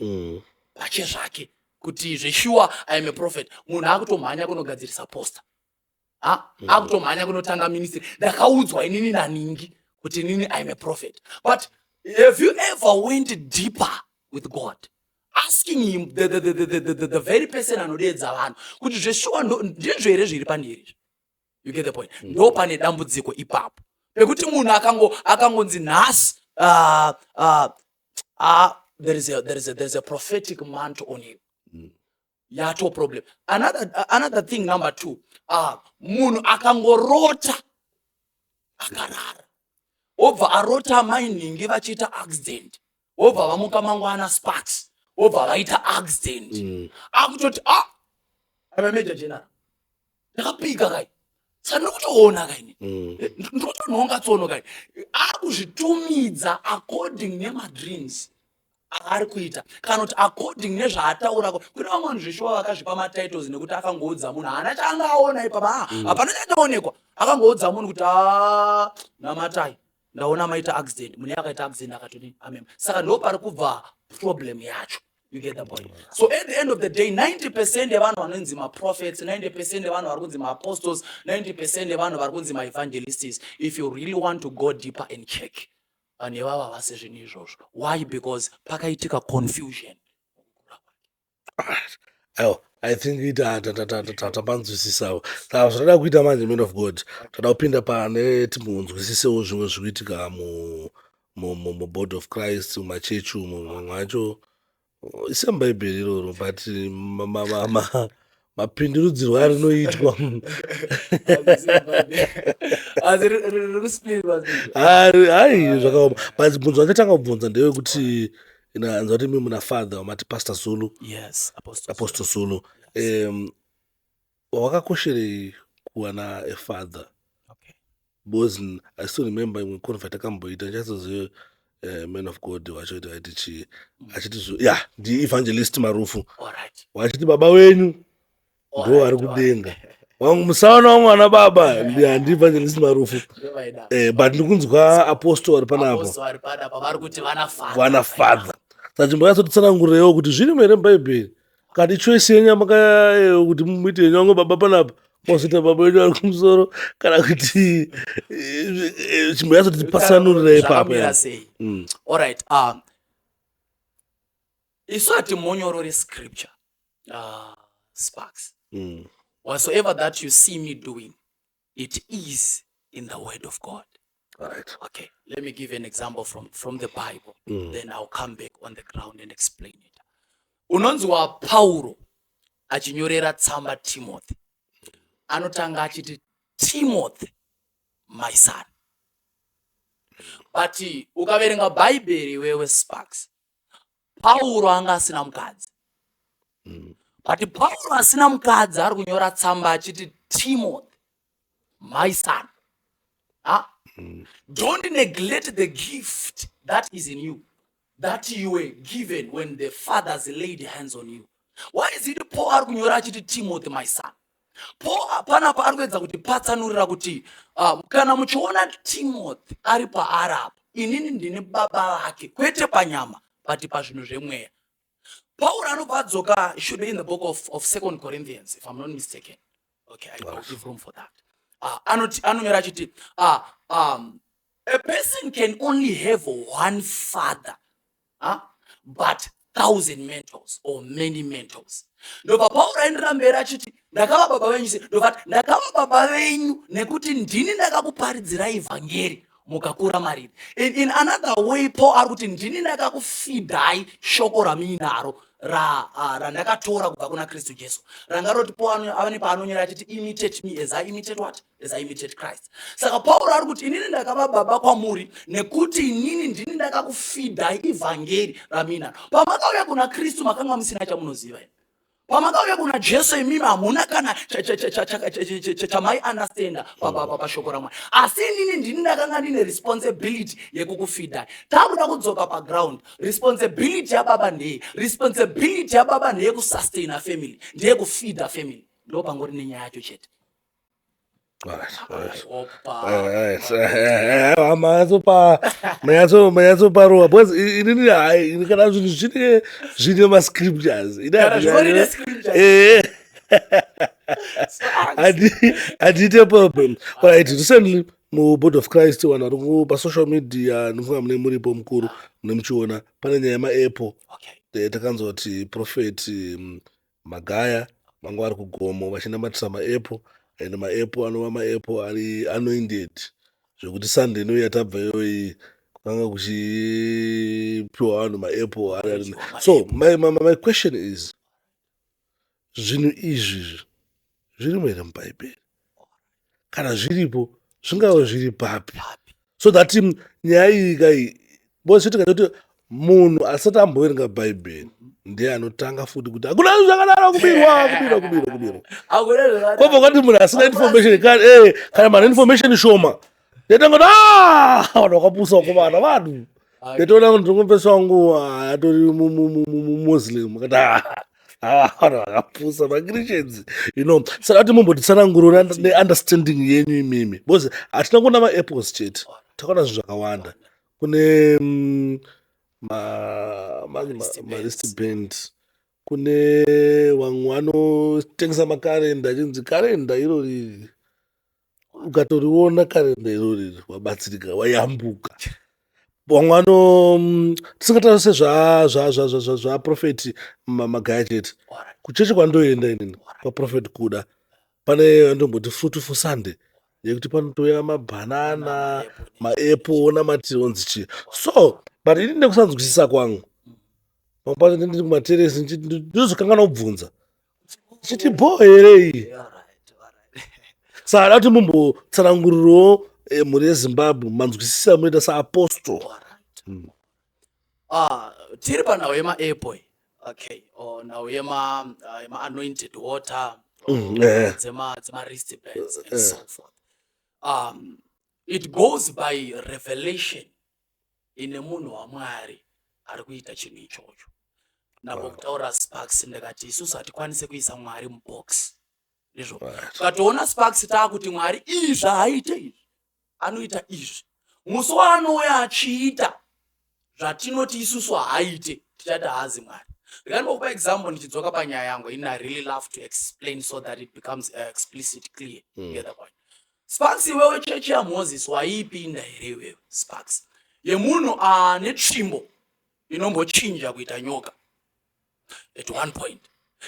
S2: pache zvake kuti zveshuwa I am a prophet, munhu akutomhanya kunogadzirisa poster, ha, akutomhanya kunotanga ministry. "Ndakaudzwa inini naningi kuti inini I am a prophet." But have you ever went deeper with God, asking him, the very person anodeedza vanhu, kuti zveshuwa ndizvo here zviri pandiri izvi? You get the point? Ndo pane dambudziko ipapo, pekuti munhu akangonzi nhasi, there is a prophetic mantle on you, yato problem. Another thing, number two, munhu akangorota akarara, obva arota mainhingi vachiita accident, wobva vamuka mangwana, Sparks, wobva vaita accident, akutoti, "Ah, I'm a major general, ndakapika kai, saka ndiri kutoona kaini, ndiri kutonhonga tsono kai." Akuzvitumidza according nemadreams aari kuita, kana kuti according nezvaataura. Kune vamwe vanhu zveshuwa vakazvipa matitles nekuti akangoudza munhu, haana chaangaona ipapa. Ah, hapana chachaonekwa, akangoudza munhu kuti, "A, namatai, Ndaona maita accident, mune akaita accident akatodini, amema. Saka ndo pari kubva problem yacho. You get the point? So at the end of the day, 90% yevanhu vanonzi maprophets, 90% yevanhu vari kunzi maapostles, 90% yevanhu vari kunzi maevangelists, if you really want to go deeper and check, vanhu ivava havasi zvinhu izvozvo. Why? Because pakaitika confusion.
S1: Aiwa, I think tapanzwisisawo. Saka zvatoda kuita manje, man of God, toda kupinda pane timbonzwisisewo zvimwe zviri kuitika mubody of Christ, mumachechi umu. Mamwe acho isemubhaibheri iroro, but mapindurudzirwo arinoitwa.
S2: Asi riri kusplitwa.
S1: Hai, zvakaoma. But mubvunzo wandichatanga kubvunza ndewekuti nzwa kuti mi muna father wamati Pastor Zulu.
S2: Yes, Apostle.
S1: Apostle Zulu. Wakakosherei kuwana a father? Because I still remember imwe conference takamboita, ndichazozive man of God wacho kuti aiti chii, achiti ya, ndievangelist Marufu. Wachiti baba wenyu ndo vari kudenga, wangu musaona wamwe ana baba handi Evangelist Marufu.
S2: Ndovaida.
S1: But ndikunzwa apostle vari panapa.
S2: Apostle vari panapa vari kuti vana father.
S1: Vana father. Saka chimboyatsotitsanangurirewo kuti zvirimo here mubhaibheri, kati choice yenyu yamaka kuti muite yenyu vamwe baba panapa, mozoita baba venyu vari kumusoro, kana kuti chimboyatsotipatsanurira ipapo.
S2: Zvakamira sei? Alright, isu hatimonyorori scripture, Sparks. Whatsoever that you see me doing, it is in the word of God. Okay, let me give an example from the Bible. Then I'll come back on the ground and explain it. Unonzwa Pauro achinyorera tsamba Timothy, anotanga achiti, "Timothy, my son." But ukaverenga Bhaibheri iwewe, Sparks, Pauro anga asina mukadzi. But Pauro asina mukadzi ari kunyora tsamba achiti, "Timothy, my son, huh? Don't neglect the gift that is in you, that you were given when the fathers laid hands on you." Why is it Paul ari kunyora achiti, "Timothy, my son"? Paul panapa ari kuedza kuti patsanurira kuti kana muchiona Timothy ari paari apa, inini ndini baba vake, kwete panyama but pazvinhu zvemweya. Pauro anobva adzoka, should be in the book of Second Corinthians, if I'm not mistaken. Okay, I will give room for that. Anoti, anonyora achiti a person can only have one father, huh? But thousand mentors or many mentors. Ndobva Pauro aenderera mberi achiti, "Ndakava baba venyu sei?" Ndobva ati, "Ndakava baba venyu nekuti ndini ndakakuparidzirai vhangeri mukakura mariri." In another way, Paul ari kuti, "Ndini ndakakufidhai shoko ramuinaro randakatora kubva kuna Kristu Jesu." Ranga roti Paul ane paanonyora achiti, "Imitate me as I imitate what? As I imitate Christ." Saka Pauro ari kuti, "Inini ndakava baba kwamuri nekuti inini ndini ndakakufidhai ivhangeri ramuinaro. Pamakauya kuna Kristu makanga musina chamunoziva imi. Pamakauya kuna Jesu imimi hamuna kana chamaiunderstanda pashoko raMwari, asi inini ndini ndakanga ndine responsibility yekukufidhai." Takuda kudzoka paground, responsibility yababa ndei? Responsibility yababa ndeyekusustaina family, ndeyekufeeda family. Ndo pangori nenyaya yacho chete.
S1: Alright.
S2: I hope,
S1: Alright. Manyatsoparowa because inini hai, ini kana zvinhu zvine mascriptures ini
S2: Kana zvingori nescriptures.
S1: Handiite problem. Alright, recently mubody of Christ vanhu vari pasocial media, ndinofunga mune muripo mukuru, mune muchiona pane nyaya yemaapple. Takanzwa kuti Prophet Magaya vanga vari kugomo vachinamatisa maapple, and maapple anova maapple ari anointed, zvekuti Sunday ino yatabva iyoyi kwanga kuchipiwa vanhu maapple ari. So my question is, zvinhu izvi zvirimo here mubhaibheri? Kana zviripo, zvingave zviri papi?
S2: Papi?
S1: So that nyaya iyi kai, because tikati munhu asati amboverenga Bhaibheri ndiye anotanga futi kuti hakuna zvakadaro, kubirwa, kubirwa, kubirwa, kubirwa.
S2: Hakuna zvakadaro.
S1: Kwobva kwati munhu asina information kana munhu information shoma, ndetanga kuti, "Ah, vanhu vakapusa vakomana, vanhu." Ndetoona kuti ndongopesa wangu atori mumuslim akati, "Ah, ah, vanhu vakapusa maChristians." Saka kuti mumbotitsanangurira neunderstanding yenyu imimi, because hatina kuona maapples chete. Takaona zvinhu zvakawanda. Kune mawristband, kune vamwe vanotengesa makarenda achinzi karenda irori, ukatoriona karenda irori wabatsirika, wayambuka. Vamwe vano tisingatauri sezvaProphet Magaya chete. Kuchechi kwandoenda inini, kwaProphet Kuda, pane andomboti Fruitful Sunday yekuti panotouya mabhanana, maapple, onamati onzi chii. So but ini nekusanzwisisa kwangu, pamwe pacho ndiri kumateresi, ndinozokanganwa kubvunza chiti bho here iyi. Saka da kuti mumbotsanangurirawo mhuri yeZimbabwe manzwisisa amunoita saapostle.
S2: Ah, tiri panhau yemaapple, okay, or nhau yema-anointed water, dzema-wristbands and so forth. It goes by revelation ine munhu waMwari ari kuita chinhu ichocho. Ndambokutaura, Sparks, ndikati isusu hatikwanisi kuisa Mwari mubox, ndizvo? Ukatoona, Sparks, taakuti Mwari izvi haaite izvi, anoita izvi, musi waanouya achiita zvatinoti isusu haaite, tichati haazi Mwari. Ndikandimbokupa example ndichidzoka panyaya yangu. In I really love to explain so that it becomes explicit, clear. Get the point, Sparks? Iwewe, chechi yaMoses waiipinda here iwewe, Sparks, yemunhu ane tsvimbo inombochinja kuita nyoka at one point,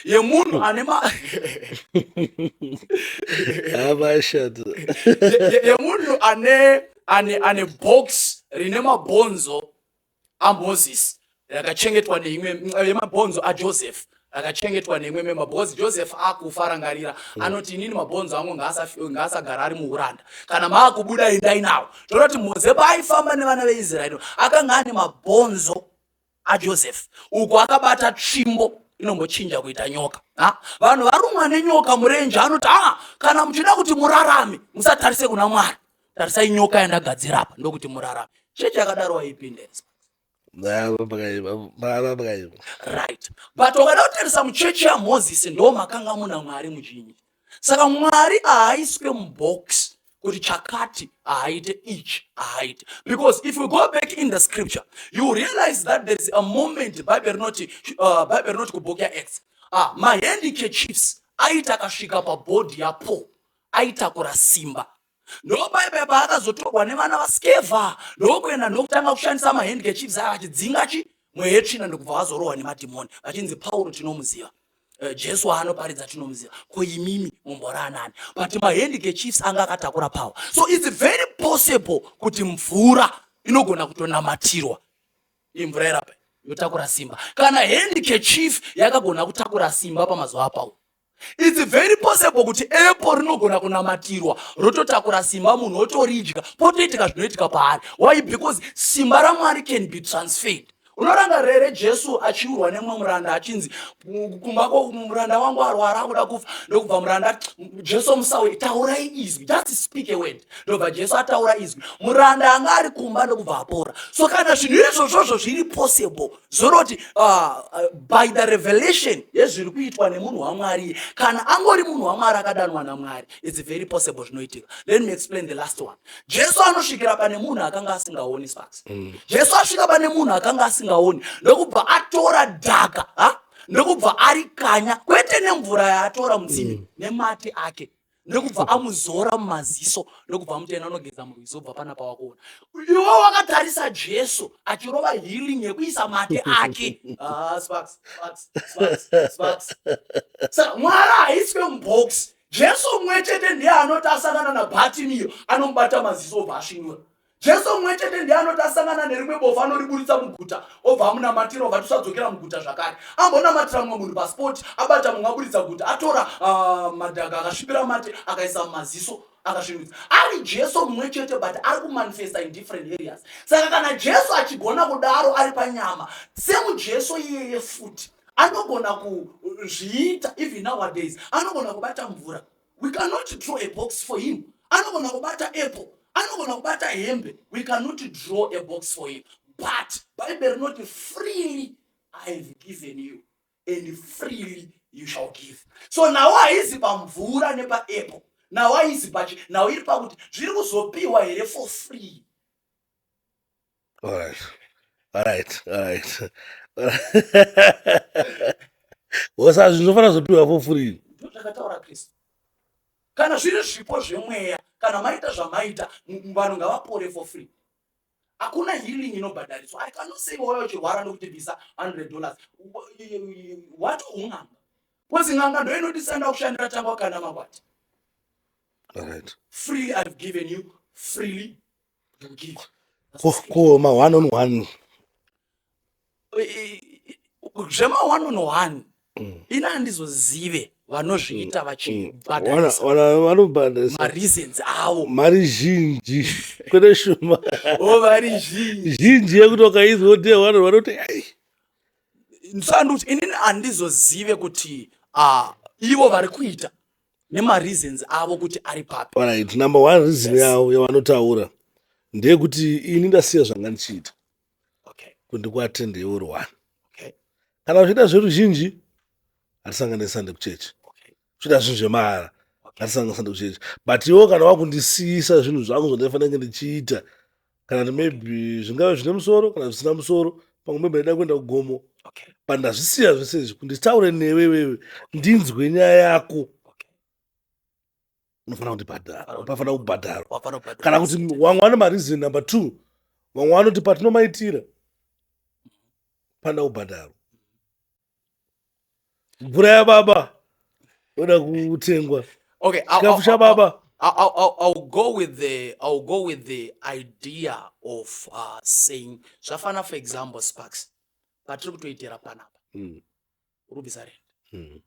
S2: yemunhu ane ma
S1: Avashata.
S2: Yemunhu ane box rine mabhonzo aMoses rakachengetwa neimwe, yemabhonzo aJoseph rakachengetwa neimwe memba, because Joseph akufa, rangarira, anoti, "Inini mabhonzo angu ngaasagara ari muuranda. Kana maakubuda, endai nawo." Toda kuti Mose paaifamba nevana veIsraeri akanga ane mabhonzo aJoseph, uku akabata tsvimbo inombochinja kuita nyoka. Ha? Vanhu varumwa nenyoka murenje, anoti, "A, kana muchida kuti murarame, musatarise kuna Mwari, tarisai nyoka yandagadzira apa, ndokuti murarame." Chechi yakadaro waipinda?
S1: Pakaipa.
S2: Right, but wakada kutarisa muchechi yaMozisi, ndo makanga muna Mwari muzhinji. Saka Mwari haaiswe mubox kuti chakati haaite, ichi haaite, because if we go back in the scripture, you realize that there is a moment Bible rinoti kubook yaActs, mahandkerchiefs aiti akasvika pabody yaPaul aitakura simba. Ndo Bhaibheri paakazotorwa nevana vaSkevha, ndokuenda ndokutanga kushandisa mahandkerchiefs aya achidzinga chi mweya yetsvina, ndokubva vazorohwa nemadhimoni, vachinzi, "Pauro tinomuziva, Jesu waanoparidza tinomuziva, ko imimi mumboranani?" But mahandkerchiefs anga akatakura power. So it's very possible kuti mvura inogona kutonamatirwa, imvura irapa yotakura simba. Kana handkerchief yakagona kutakura simba pamazuva aPauro, it's very possible kuti apple rinogona kunamatirwa rototakura simba, munhu otoridya, potoitika zvinoitika paari. Why? Because simba raMwari can be transferred. Unorangarira here Jesu achiurwa nemumwe muranda achinzi, "Kumba muranda wangu arwara, akuda kufa"? Ndokubva muranda, "Jesu, musauye, taurai izwi, just speak a word." Ndobva Jesu ataura izwi, muranda anga ari kumba ndokubva apora. So kana zvinhu izvozvozvo zviri possible, zoroti by the revelation yezviri kuitwa nemunhu waMwari, kana angori munhu waMwari akadanwa naMwari, it's very possible zvinoitika. Let me explain the last one. Jesu anosvikira pane munhu akanga asingaoni, Sparks. Jesu asvika pane munhu akanga asingaoni, ndokubva atora dhaka, ha? Ndokubva arikanya, kwete nemvura yaatora mutsime, nemate ake, ndokubva amuzora mumaziso, ndokubva amutenda, "Anogeza murwizi, obva panapa wakuona." Iwe wakatarisa Jesu achirova healing yekuisa mate ake. Ah, Sparks, Sparks, Sparks, Sparks. Saka Mwari haiswe mubox. Jesu mumwe chete ndiye anoti asangana naBhatimiyo, anomubata maziso, obva asvinyura. Jesu mumwe chete ndiye anoti asangana nerimwe bofu, anoriburitsa muguta, obva amunamatira, obva tisadzokera muguta zvakare. Ambonamatira mumwe munhu paspot, abata mumwe, aburitsa guta, atora madhaka, akasvipira mate, akaisa mumaziso, akasvinudza. Ari Jesu mumwe chete, but ari kumanifesta in different areas. Saka kana Jesu achigona kudaro ari panyama, semuJesu iyeye futi anogona kuzviita. Even nowadays anogona kubata mvura. We cannot draw a box for him. Anogona kubata apple, anogona kubata hembe. We cannot draw a box for him, but Bible rinoti, "Freely I have given you, and freely you shall give." So nawo haizi pamvura nepaapple, nawo haizi pachi, nawo iri pakuti zviri kuzopiwa here for free.
S1: Alright. Wosa zvinhu zvinofanira kuzopiwa for free.
S2: Ndozvakataura Kristu. Kana zviri zvipo zvemweya, kana maita zvamaita, vanhu ngavapore for free. Hakuna healing inobhadhariswa. I cannot say wauya uchirwara ndokuti bvisa $100. What un'anga? Because n'anga ndo inoti sanda kushandira tangwa kana makwati.
S1: Alright.
S2: Freely I've given you, freely you give.
S1: Ko ma one on one.
S2: Zvema one on one ini handizozive vanozviita vachibhadharisa.
S1: Vanobhadharisa
S2: mareasons avo.
S1: Mari zhinji kwete shoma.
S2: O, mari zhinji.
S1: Zhinji yekuti wakaizwa kuti vanhu vanoti ai.
S2: Sandikuti inini handizozive kuti ivo vari kuita nemareasons avo kuti ari papi.
S1: Alright, number one reason yavo yavanotaura ndeyekuti ini ndasiya zvanga ndichiita kuti ndikuatende iwe uri one. Kana uchiita zveruzhinji hatisangane Sunday kuchechi. Uchiita zvinhu zvemahara hatisangane Sunday kuchechi. But iwe kana wakundisiyisa zvinhu zvangu zvandaifanira kunge ndichiita, kana kuti maybe zvingave zvine musoro kana zvisina musoro, pamwe maybe ndaida kuenda kugomo, but ndazvisiya zvese izvi kuti nditaure newe iwewe, ndinzwe nyaya yako. Unofanira kundibhadhara, unofanira kubhadharwa.
S2: Wafanira kubhadhara.
S1: Kana kuti vamwe vane mareason number two, vamwe vanoti patinomaitira panoda kubhadharwa. Mvura yababa yoda kutengwa. Chikafu chababa.
S2: I'll go with the idea of saying zvafana, for example, Sparks, patiri kutoitira panapa, uri kubvisa rent.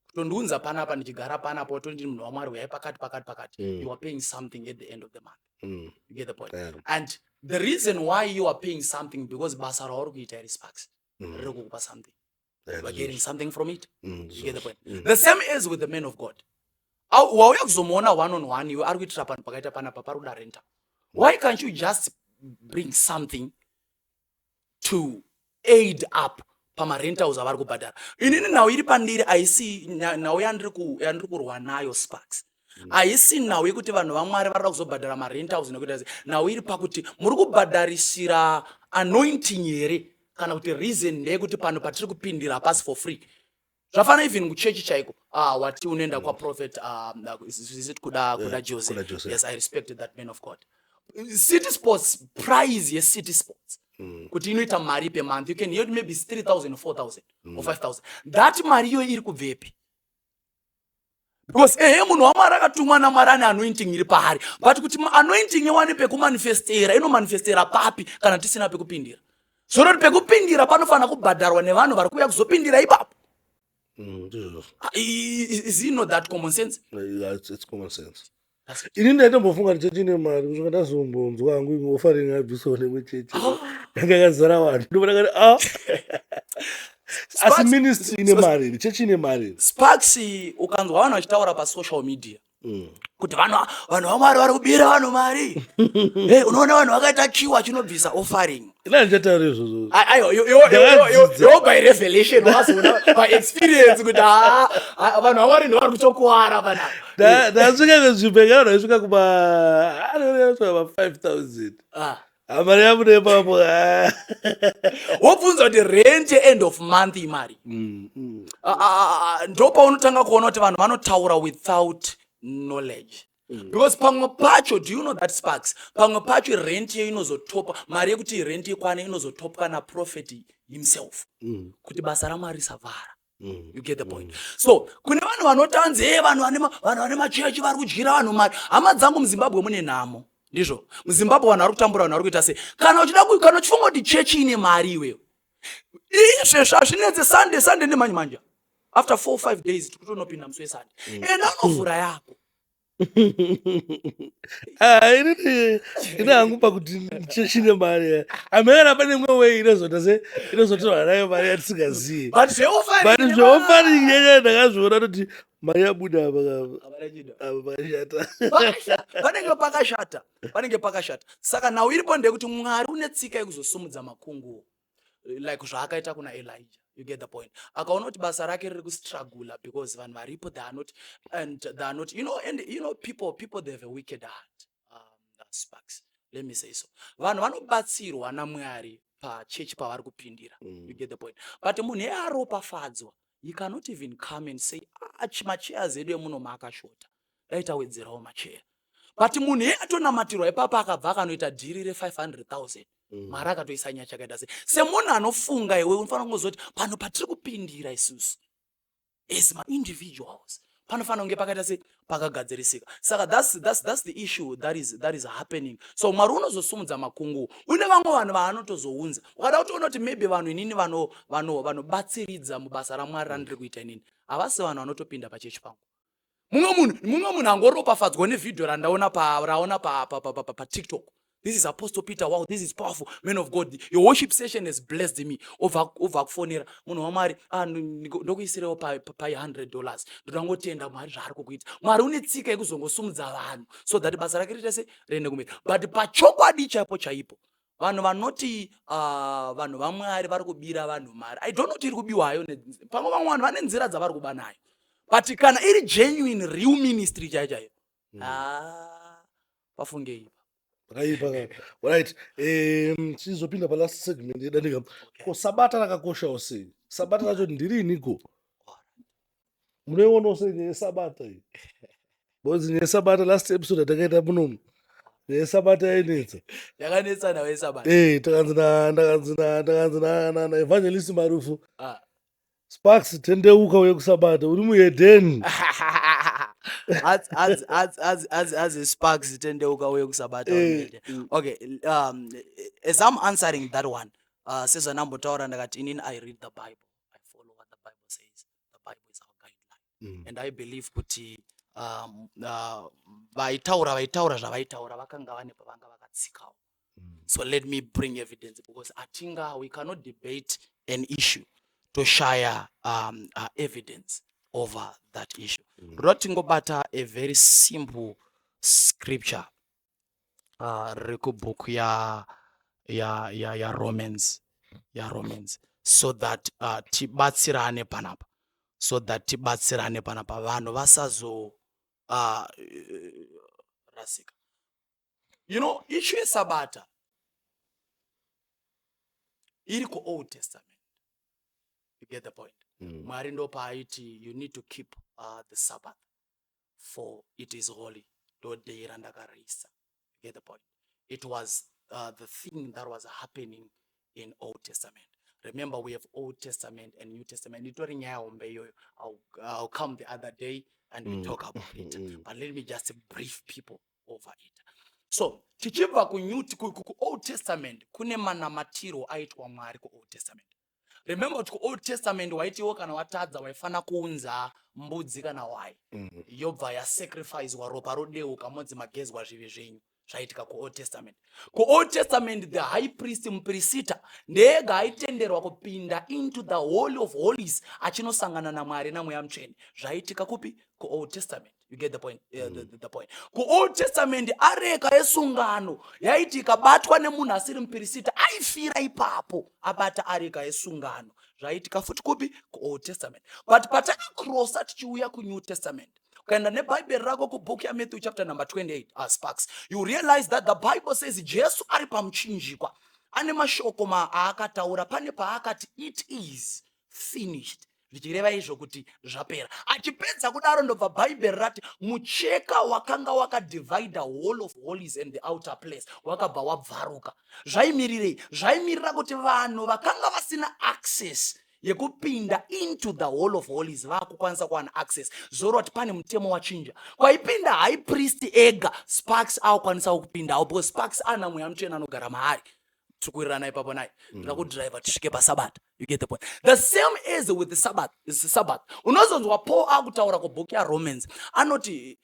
S2: Kutondiunza panapa, ndichigara panapa, watonditi munhu waMwari uyai pakati pakati pakati. You are paying something at the end of the month. You get the point?
S1: Yeah.
S2: And the reason why you are paying something, because basa rauri kuita iri, Sparks, riri kukupa something. You are getting something from it. You get the point? The same is with the man of God. Wauya kuzomuona one on one, iwe ari kuitira panhu pakaita panapa, pari kuda renta. Why can't you just bring something to aid up pamarentals avari kubhadhara? Inini nhau iri pandiri haisi nhau yandiri kurwa nayo, Sparks. Haisi nhau yekuti vanhu vaMwari varida kuzobhadhara marentals nekuita sei. Nhau iri pakuti muri kubhadharisira anointing here, kana kuti reason ndeyekuti pano patiri kupindira hapasi for free? Zvafana even kuchechi chaiko. Ah, wati unoenda kwaprophet, is it Kuda Jose?
S1: Kuda Jose.
S2: Yes, I respect that man of God. City Sports, price yeCity Sports kuti inoita mari per month, you can hear maybe it's 3000 or 4000 or 5000. That mari iyoyo iri kubvepi? Because ehe, munhu waMwari akatumwa naMwari, ane anointing iri paari, but kuti anointing iwane pekumanifestera, inomanifestera papi kana tisina pekupindira? Zvonoti pekupindira panofanira kubhadharwa nevanhu vari kuuya kuzopindira ipapo.
S1: Ndizvozvo.
S2: Ah, is it not that common sense?
S1: Yeah, it's common sense.
S2: That's it.
S1: Ini ndaitombofunga kuti chechi ine mari kusvika ndazombonzwa hangu imwe offering yabviswa nemwe chechi yanga yakazara vanhu. Ndobva ndakati, ah, asi ministry ine mari here? Chechi ine mari here?
S2: Sparks, ukanzwa vanhu vachitaura pasocial media kuti vanhu vaMwari vari kubira vanhu mari. Hey, unoona vanhu vakaita queue vachinobvisa offering.
S1: Ina ndichataura izvozvo.
S2: Aiwa,
S1: Ndakadzidza.
S2: yo by revelation wazoona by experience kuti vanhu vaMwari ndo vari kutokuwara panapa.
S1: Ndasvika kuzvibhedhlera, ndaisvika kuma ma 5000. Mari yabuda ipapo, ah.
S2: Wobvunza kuti rent end of month imari. Ndo paunotanga kuona kuti vanhu vanotaura without knowledge, because pamwe pacho, do you know that, Sparks, pamwe pacho rent iyo inozotopa mari yekuti rent ikwane, inozotopwa naprophet himself kuti basa raMwari risavhara. You get the point? So kune vanhu vanotanzi e vanhu vane machechi vari kudyira vanhu mari. Hama dzangu, muZimbabwe mune nhamo, ndizvo. MuZimbabwe vanhu vari kutambura, vanhu vari kuita sei. Kana uchifunga kuti chechi ine mari iweyo, izvezvi hazvinetse. Sunday, Sunday nemanje manje, after 4, 5 days tikutonopinda musi weSunday. Enda unovhura yako.
S1: Ah, inini ine hangu pakuti chechi ine mari, hamena pane imwe way inozoita se inozotorwa nayo mari yatisingazivi.
S2: But zveoffering
S1: But zveoffering nyanya ndakazviona kuti mari yabuda apa apa pakashata.
S2: Panenge pakashata, panenge pakashata. Saka nhau iripo ndeyekuti Mwari une tsika yekuzosumudza makunguo, like zvaakaita kuna Elijah. You get the point? Akaona kuti basa rake riri kustrugula because vanhu varipo, they are not and they are not you know and you know people, they have a wicked heart, Sparks. Let me say so, vanhu vanobatsirwa naMwari pachechi pavari kupindira. You get the point? But munhu earopafadzwa, he cannot even come and say, "Ah, machairs edu emuno maakashota, dai tawedzerawo macheya." But munhu iye atonamatirwa ipapo, akabva akanoita dhiri re500 000, Mwari akatoisa nyaya chakaita sei. Semunhu anofunga iwe, unofanira kungozoti pano patiri kupindira isusu as maindividuals panofanira kunge pakaita se pakagadzirisika. Saka that's the issue that is happening. So Mwari unozosumudza makungu, une vamwe vanhu vaanotozounza. Ukada kutoona kuti maybe vanhu inini vanobatsiridza mubasa raMwari randiri kuita inini havasi vanhu vanotopinda pachechi pangu. Mumwe munhu angoropafadzwa nevhidhio randaona raona paTikTok, "This is Apostle Peter. Wow, this is powerful. Man of God, your worship session has blessed me." Obva akufonera, "Munhu waMwari, ah, ndokuisirewo pa $100. Ndoda ngotenda Mwari zvaari kukuita." Mwari une tsika yekuzongosumudza vanhu so that basa rake riite se riende kumberi. But pachokwadi chaipo chaipo, vanhu vanoti vanhu vaMwari vari kubira vanhu mari, I don't know kuti iri kubiwayo. Pamwe vamwe vanhu vane nzira dzavari kuba nayo, but kana iri genuine, real ministry chaiyo chaiyo, ah, pafungei.
S1: Pakaipa. Right, tichizopinda palast segment yedandika, ko sabata rakakoshawo sei? Sabata racho ndiriniko? Munoionawo sei nyaya yesabata iyi? Because nyaya yesabata, last episode yatakaita munomu, nyaya yesabata yainetsa.
S2: Yakanetsa nawo yesabata.
S1: Takanzi naEvangelist Marufu, "Sparks, tendeuka uye kusabata, uri muhedheni."
S2: As Sparks, tendeuka uye kusabata. Okay, as I'm answering that one, sezvanambotaura, ndakati inini I read the Bible, I follow what the Bible says. The Bible is our guideline, and I believe kuti vaitaura zvavaitaura vakanga vane pavanga vakatsikawo. So let me bring evidence, because atinga, we cannot debate an issue toshaya evidence over that issue. Ndoda tingobata a very simple scripture riri kubhuku ya Romans, so that tibatsirane panapa, so that tibatsirane panapa, vanhu vasazo rasika. Issue yesabata iri kuOld Testament. You get the point? Mwari ndo paaiti, "You need to keep the Sabbath, for it is holy. Ndo day randakariisa." You get the point? It was the thing that was happening in Old Testament. Remember, we have Old Testament and New Testament. Itori nyaya hombe iyoyo. I'll come the other day and we talk about it, but let me just brief people over it. So tichibva kuOld Testament, kune manamatiro aitwa Mwari kuOld Testament. Remember kuti kuOld Testament waitiwo kana watadza waifana kuunza mbudzi kana hwai, yobva yasacrificwa, ropa rodeuka, modzi magezwa zvivi zvenyu. Zvaitika kuOld Testament. KuOld Testament, the high priest, mupirisita, ndeega aitenderwa kupinda into the Holy of Holies achinosangana naMwari naMweya Mutsvene. Zvaitika kupi? KuOld Testament. You get the point? The point, kuOld Testament, areka yesungano yaiti ikabatwa nemunhu asiri mupirisita, aifira ipapo abata areka yesungano. Zvaitika futi kupi? KuOld Testament. But patakakrosa tichiuya kuNew Testament, ukaenda nebhaibheri rako kubhuku yaMatthew chapter number 28, Sparks, you realize that the Bible says Jesu ari pamuchinjikwa ane mashoko aakataura. Pane paakati, "It is finished," zvichireva izvo kuti zvapera. Achipedza kudaro, ndobva Bhaibheri rati mucheka wakanga wakadivhaidha Hall of Holies and the outer place wakabva wabvaruka. Zvaimirirei? Zvaimirira kuti vanhu vakanga vasina access yekupinda into the Hall of Holies vaakukwanisa kuwana access. Zoreva kuti pane mutemo wachinja. Kwaipinda high priest ega, Sparks akukwanisawo kupindawo, because Sparks ana Mweya Mutsvene anogara maari. Tiri kuwirirana ipapo naye? Ndoda kudhiraivha tisvike pasabata. You get the point? The same as with the Sabbath is Sabbath. Unozonzwa Paul akutaura kubhuku yaRomans, anoti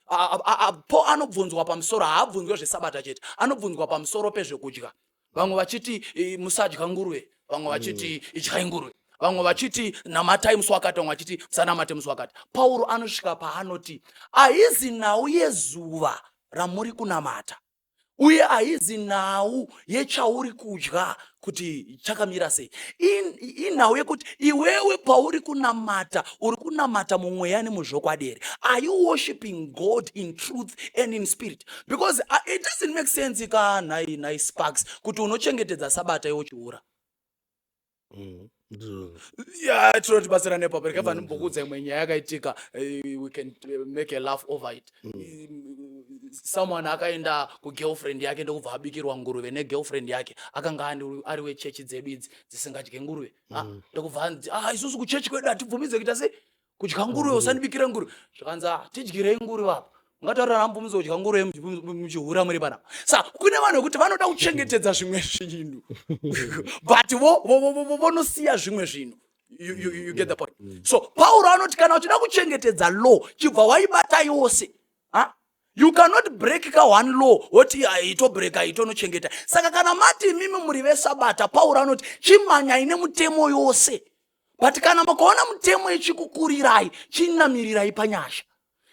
S2: Paul anobvunzwa pamusoro, haabvunzwe zvesabata chete, anobvunzwa pamusoro pezvekudya. Vamwe vachiti musadya nguruve, vamwe vachiti idyai nguruve, vamwe vachiti namatai musi wakati, vamwe vachiti musanamate musi wakati. Pauro anosvika paanoti, "Haizi nhau yezuva ramuri kunamata." Uye haizi nhau yechauri kudya kuti chakamira sei. Inhau yekuti iwewe pauri kunamata, uri kunamata mumweya nemuzvokwadi here? Are you worshiping God in truth and in spirit? Because it doesn't make sense ka nhai nhai Sparks kuti unochengetedza sabata iwe uchiura. Ya, tinotibatsira nepapo. Rega bva ndimbokuudza imwe nyaya yakaitika. We can make a laugh over it. Someone akaenda kugirlfriend yake, ndokubva abikirwa nguruve negirlfriend yake. Akanga ari wechechi dzedu idzi dzisingadye nguruve. Ah, ndokubva anzi, "Ah, isusu kuchechi kwedu hatibvumidze kuita sei, kudya nguruve, usandibikire nguruve." Zvakanzi, "Ah, tidyirei nguruve apa, ungataura namubvumidze kudya nguruve muchihura muri panapa." Sa kune vanhu vekuti vanoda kuchengetedza zvimwe zvinhu, but vonosiya zvimwe zvinhu. You get the point? So Pauro anoti kana uchida kuchengetedza law, chibva waibata yose. Ha? You cannot break ka one law woti itobreaka, itonochengeta. Saka kana mati imimi muri vesabata, Pauro anoti chimanyai nemutemo yose. But kana mukaona mutemo ichikukurirai, chinamirirai panyasha.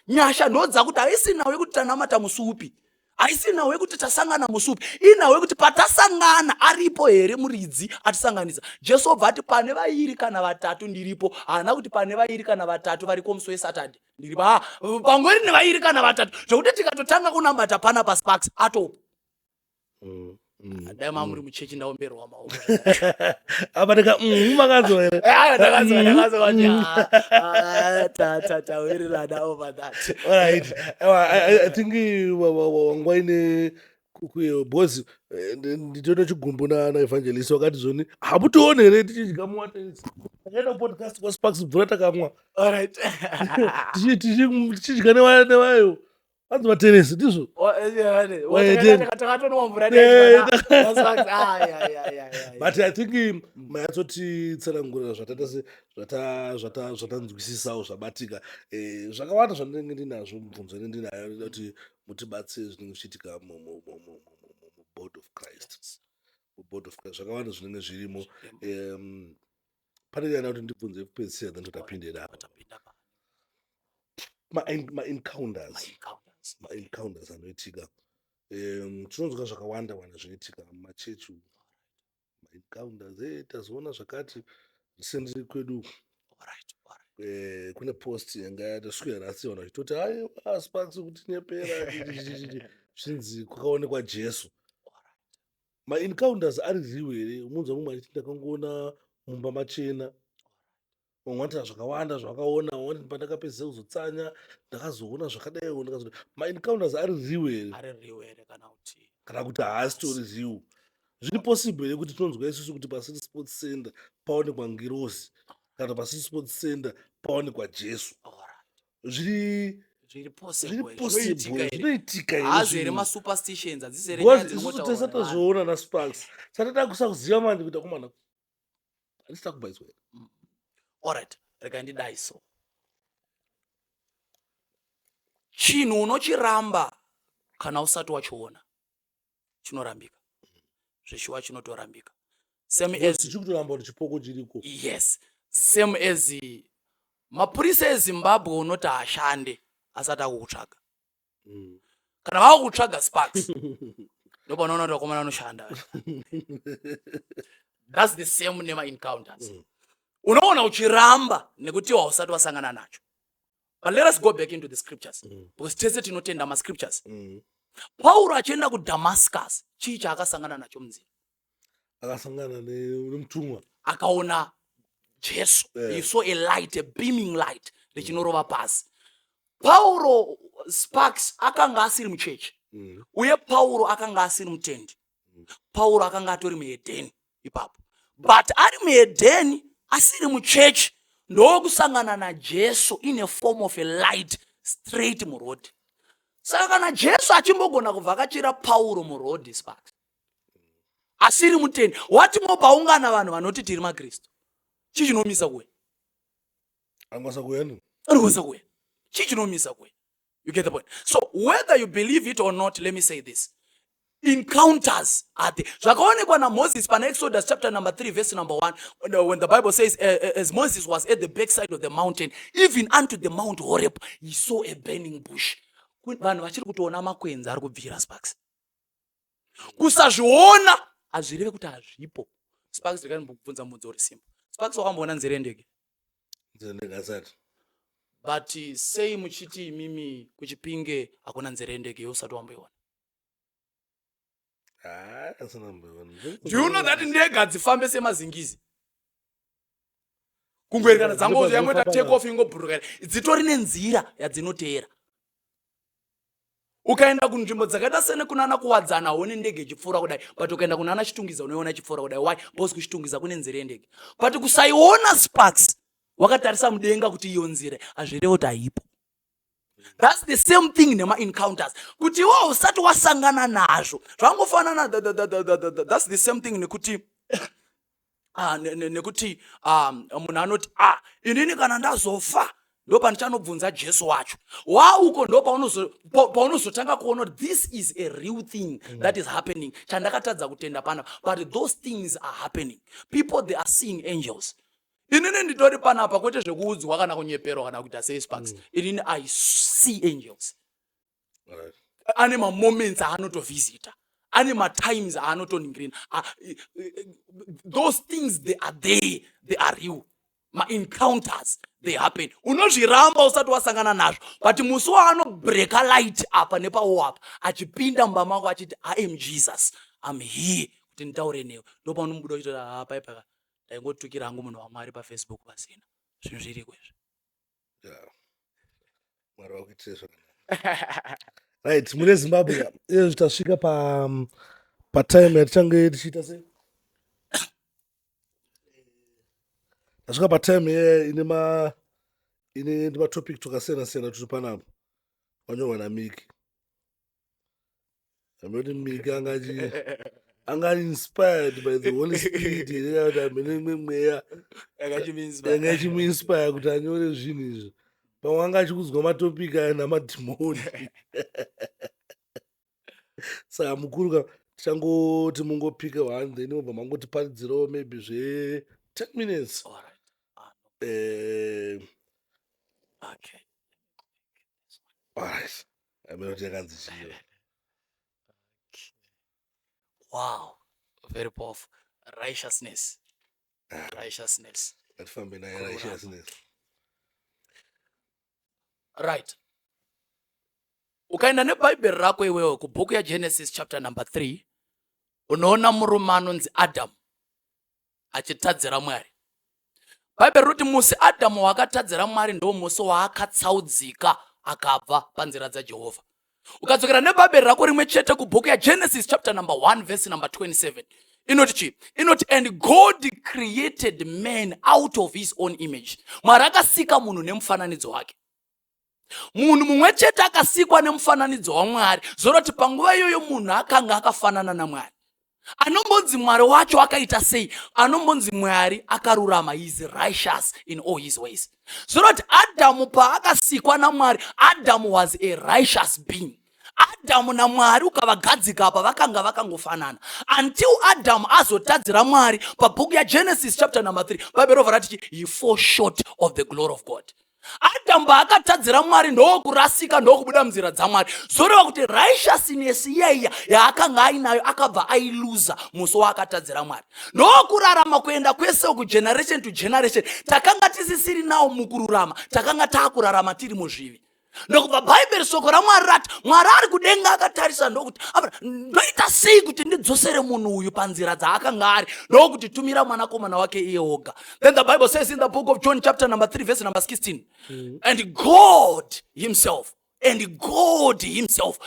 S2: Nyasha ndodzakuti haisi nhau yekuti tanamata musi upi, haisi nhau yekuti tasangana musi upi, inhau yekuti patasangana aripo here muridzi atisanganisa. Jesu obva ati, "Pane vairi kana vatatu ndiripo." Haana kuti pane vairi kana vatatu variko musi weSaturday ndiripo. Ha, pangori nevairi kana vatatu, zvokuti tikatotanga kunamata pana paSparks atopo. Dai mamuri muchechi, ndaomberwa maoko.
S1: Apa ndika makanzwa here?
S2: Aya, ndakazwa kuti tawirirana over that.
S1: Alright. Ewa, I think wangwa ine because nditoita chigumbu naevangelist wakati zvoni hamutioni here tichidya muwatesi. Takaenda kupodcast kwaSparks, mvura takamwa tichidya nevayo vanzi vateresi, ndizvo.
S2: Takatonwa mvura.
S1: But I think manyatsotitsanangurira zvataita se zvatanzwisisawo zvabatika. Zvakawanda zvandinenge ndinazvo, mubvunzo ine ndinayo kuti mutibatsire zvinenge zvichiitika mubody of Christ. Mubody of Christ zvakawanda zvinenge zvirimo. Pane nyaya kuti ndibvunze kupedzisira, then totapinde apa ma-encounters. Ma-encounters anoitika, tinonzwa zvakawanda wanda zvinoitika mumachechi umu, ma-encounters e tazoona zvakati recently kwedu. Kune post yanga yataswera rasiwa vachitoti, "Aiwa, Sparks kutinyepera," zvinzi kwakaonekwa Jesu. Ma-encounters ari real here? Umunzwa mumwe achiti, "Ndakangoona mumba machena." Vamwe vanoti zvakawanda zvavakaona, vamwe vanoti, "Pandakapedzisa kuzotsanya ndakazoona zvakadaiwo." Ndakazoona ma-encounters ari real here?
S2: Ari real here kana kuti
S1: Kana kuti haasitori real? Zviri possible here kuti tinonzwa isusu kuti paCity Sports Center paonekwa ngirozi, kana paCity Sports Center paonekwa Jesu? Zviri
S2: Zviri
S1: zviri
S2: possible?
S1: Possible? Zvinoitika here?
S2: Hazi here
S1: zvinhu?
S2: Masuperstitions hadzisi here nyaya
S1: Because isusu
S2: dzinongotaurwa
S1: tese
S2: nevanhu?
S1: tazviona naSparks, saka toda kusakuziva manje kuti akomana handisi takubhaiswa here?
S2: Alright, rega ndidai. So chinhu unochiramba kana usati wachiona, chinorambika zveshuwa, chinotorambika. Same as
S1: Tichiri kutoramba kuti chipoko chiriko.
S2: Yes, same as mapurisa eZimbabwe, unoti haashande asati akukutsvaga. Kana vakukutsvaga, Sparks, ndopanoona kuti vakomana vanoshanda. That's the same nema-encounters. Unoona uchiramba nekuti hausati wasangana nacho. But let us go back into the scriptures, because tese tinotenda mascriptures. Pauro achienda kuDamascus, chii chaakasangana nacho munzira?
S1: Akasangana nemutumwa.
S2: Akaona Jesu. He saw a light, a beaming light richinorova pasi. Pauro, Sparks, akanga asiri muchechi. Uye Pauro akanga asiri mutendi. Pauro akanga atori muhedheni ipapo, but ari muhedheni asiri muchechi, ndokusangana naJesu in a form of a light straight muroad. Saka kana Jesu achimbogona kuvhakachira Pauro muroad, Sparks, asiri mutendi, wati mopaungana vanhu vanoti tiri maKristu, chii chinomisa kuuya?
S1: Angwasa kuuya ni
S2: Anokwanisa kuuya. Chii chinomisa kuuya? You get the point? So whether you believe it or not, let me say this: encounters are there. Zvakaonekwa naMoses pana Exodus chapter number 3 verse number 1, when the Bible says, as Moses was at the backside of the mountain, even unto the Mount Horeb, he saw a burning bush. Vanhu vachiri kutoona makwenzi ari kubvira, Sparks. Kusazviona hazvireve kuti hazvipo. Sparks, ndikanimbokubvunza mubvunzo uri simple. Sparks, wakamboona nzira yendege?
S1: Nzira yendege asati.
S2: But sei muchiti imimi kuChipinge hakuna nzira yendege iwe usati wamboiona?
S1: Ah, asina kumboiona.
S2: Do you know that ndege hadzifambe semazingizi? Kungoerekana dzango yangoita take off ingobhuruka, dzitori nenzira yadzinoteera. Ukaenda kunzvimbo dzakaita sene kunana Kuwadzana haone ndege ichipfuura kudai, but ukaenda kunana Chitungiza unoiona ichipfuura kudai. Why? Because kuChitungiza kune nzira yendege. But kusaiona, Sparks, wakatarisa mudenga kuti iyo nzira, hazvirevo kuti haipo. That's the same thing nema-encounters, kuti iwe usati wasangana nazvo zvangofanana. That's the same thing nekuti munhu anoti, "Ah, inini kana ndazofa ndo pandichanobvunza Jesu wacho." Wauko ndo paunozotanga kuona kuti this is a real thing that is happening, chandakatadza kutenda panapa. But those things are happening. People, they are seeing angels. Inini nditori panapa, kwete zvekuudzwa kana kunyeperwa kana kuita sei, Sparks. Inini I see angels. Ane mamoments aanotovhizita, ane matimes aanotoningirina. Those things, they are there, they are real. Maencounters, they happen. Unozviramba usati wasangana nazvo, but musi waanobreka light apa nepawo apa, achipinda mumba mako achiti, "I am Jesus, am here kuti nditaure newe," ndo paunomubuda uchiti, "Ha, paipaka ndaingotukira hangu munhu waMwari paFacebook pasina zvinhu zviriko izvi."
S1: Yeah. Mwari vakuitire zvakanaka. Right, mune Zimbabwe izvezvi tasvika pa patime yatichange tichiita sei, tasvika patime ye ine ma ine matopic twakasiyana siyana turi panapa wanyorwa naMiki. Amoti Miki anga inspired by the Holy Spirit here, kuti amene imwe mweya yanga ichimuinspire kuti anyore zvinhu izvi. Pamwe anga achikudzwa matopic aya namadhimoni. Saka mukuru ka, tichangoti mungopika one, then obva mangotiparidzirawo maybe zve 10 minutes.
S2: All right. Ah, okay.
S1: Alright, amene kuti yakanzi chiyo.
S2: Wow, very powerful. Righteousness, righteousness.
S1: Ngatifambe naye, righteousness.
S2: Right, ukaenda nebhaibheri rako iwewe kubhuku yaGenesis chapter number 3, unoona murume anonzi Adamu achitadzira Mwari. Bhaibheri rinoti musi Adhamu wakatadzira Mwari ndo musi waakatsaudzika akabva panzira dzaJehovha. Ukadzokera nebhaibheri rako rimwe chete kubhuku yaGenesis chapter number 1 verse number 27, inoti chii? Inoti, "And God created man out of his own image." Mwari akasika munhu nemufananidzo wake. Munhu mumwe chete akasikwa nemufananidzo waMwari, zoroti panguva iyoyo munhu akanga akafanana naMwari. Anombonzi Mwari wacho akaita sei? Anombonzi Mwari akarurama, is righteous in all his ways. Zoroti Adhamu paakasikwa naMwari, Adamu was a righteous being. Adhamu naMwari ukavagadzika apa, vakanga vakangofanana until Adhamu azotadzira Mwari. Pabhuku yaGenesis chapter number 3, Bhaibheri robva rati he fall short of the glory of God. Adhamu paakatadzira Mwari, ndokurasika, ndokubuda munzira dzaMwari. Zoreva kuti righteousness iyaiya yaakanga ainayo akabva ailuza musi waakatadzira Mwari, ndokurarama kuenda kwese uku, generation to generation, takanga tisisiri nawo mukururama, takanga taakurarama tiri muzvivi. Ndokubva Bhaibheri, shoko raMwari rati, Mwari ari kudenga akatarisa ndokuti, "Apa, ndoita sei kuti ndidzosere munhu uyu panzira dzaakanga ari?" Ndokuti tumira mwanakomana wake iye oga. Then the Bible says in the book of John chapter number 3 verse number 16, And God himself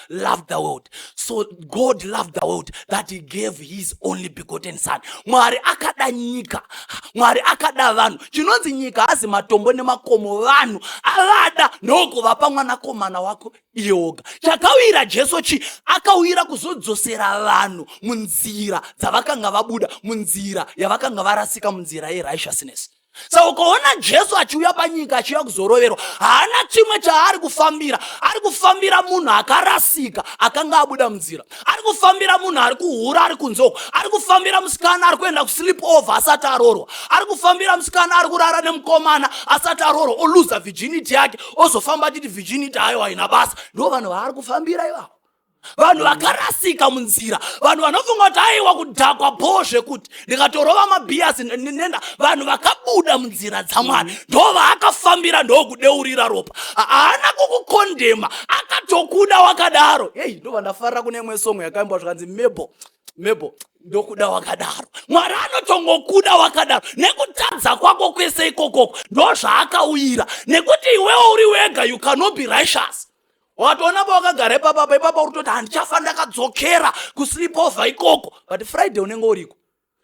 S2: loved the world. So God loved the world that he gave his only begotten son." Mwari akada nyika, Mwari akada vanhu. Chinonzi nyika hazi matombo nemakomo, vanhu. Avada ndokuvapa mwanakomana wako iye oga. Chakawira Jesu chi? Akawira kuzodzosera vanhu munzira dzavakanga vabuda, munzira yavakanga varasika, munzira yerighteousness. Saka ukaona Jesu achiuya panyika, achiuya kuzoroverwa, haana chimwe chaari kufambira. Ari kufambira munhu akarasika akanga abuda munzira. Ari kufambira munhu ari kuhura ari kunze uko. Ari kufambira musikana ari kuenda kusleep over asati aroorwa. Ari kufambira musikana ari kurara nemukomana asati aroorwa, oluza virginity yake, ozofamba achiti virginity hayo haina basa. Ndo vanhu vaari kufambira ivavo. Vanhu vakarasika munzira, vanhu vanofunga kuti aiwa kudhakwa bhoo zvekuti ndikatorova mabhiyasi nenda. Vanhu vakabuda munzira dzaMwari ndo vaakafambira, ndokudeurira ropa. Haana kukukondema, akatokuda wakadaro. Hei, ndobva ndafarira kune imwe song yakaimbwa zvikanzi, "Mebo, Mebo, ndokuda wakadaro." Mwari anotongokuda wakadaro nekutadza kwako kwese ikokoko. Ndo zvaakauyira, nekuti iwewo uri wega you cannot be righteous. Watoona pawakagara ipapapa ipapa, uri kutoti handichafa ndakadzokera kusleepover ikoko, but Friday unenge uriko.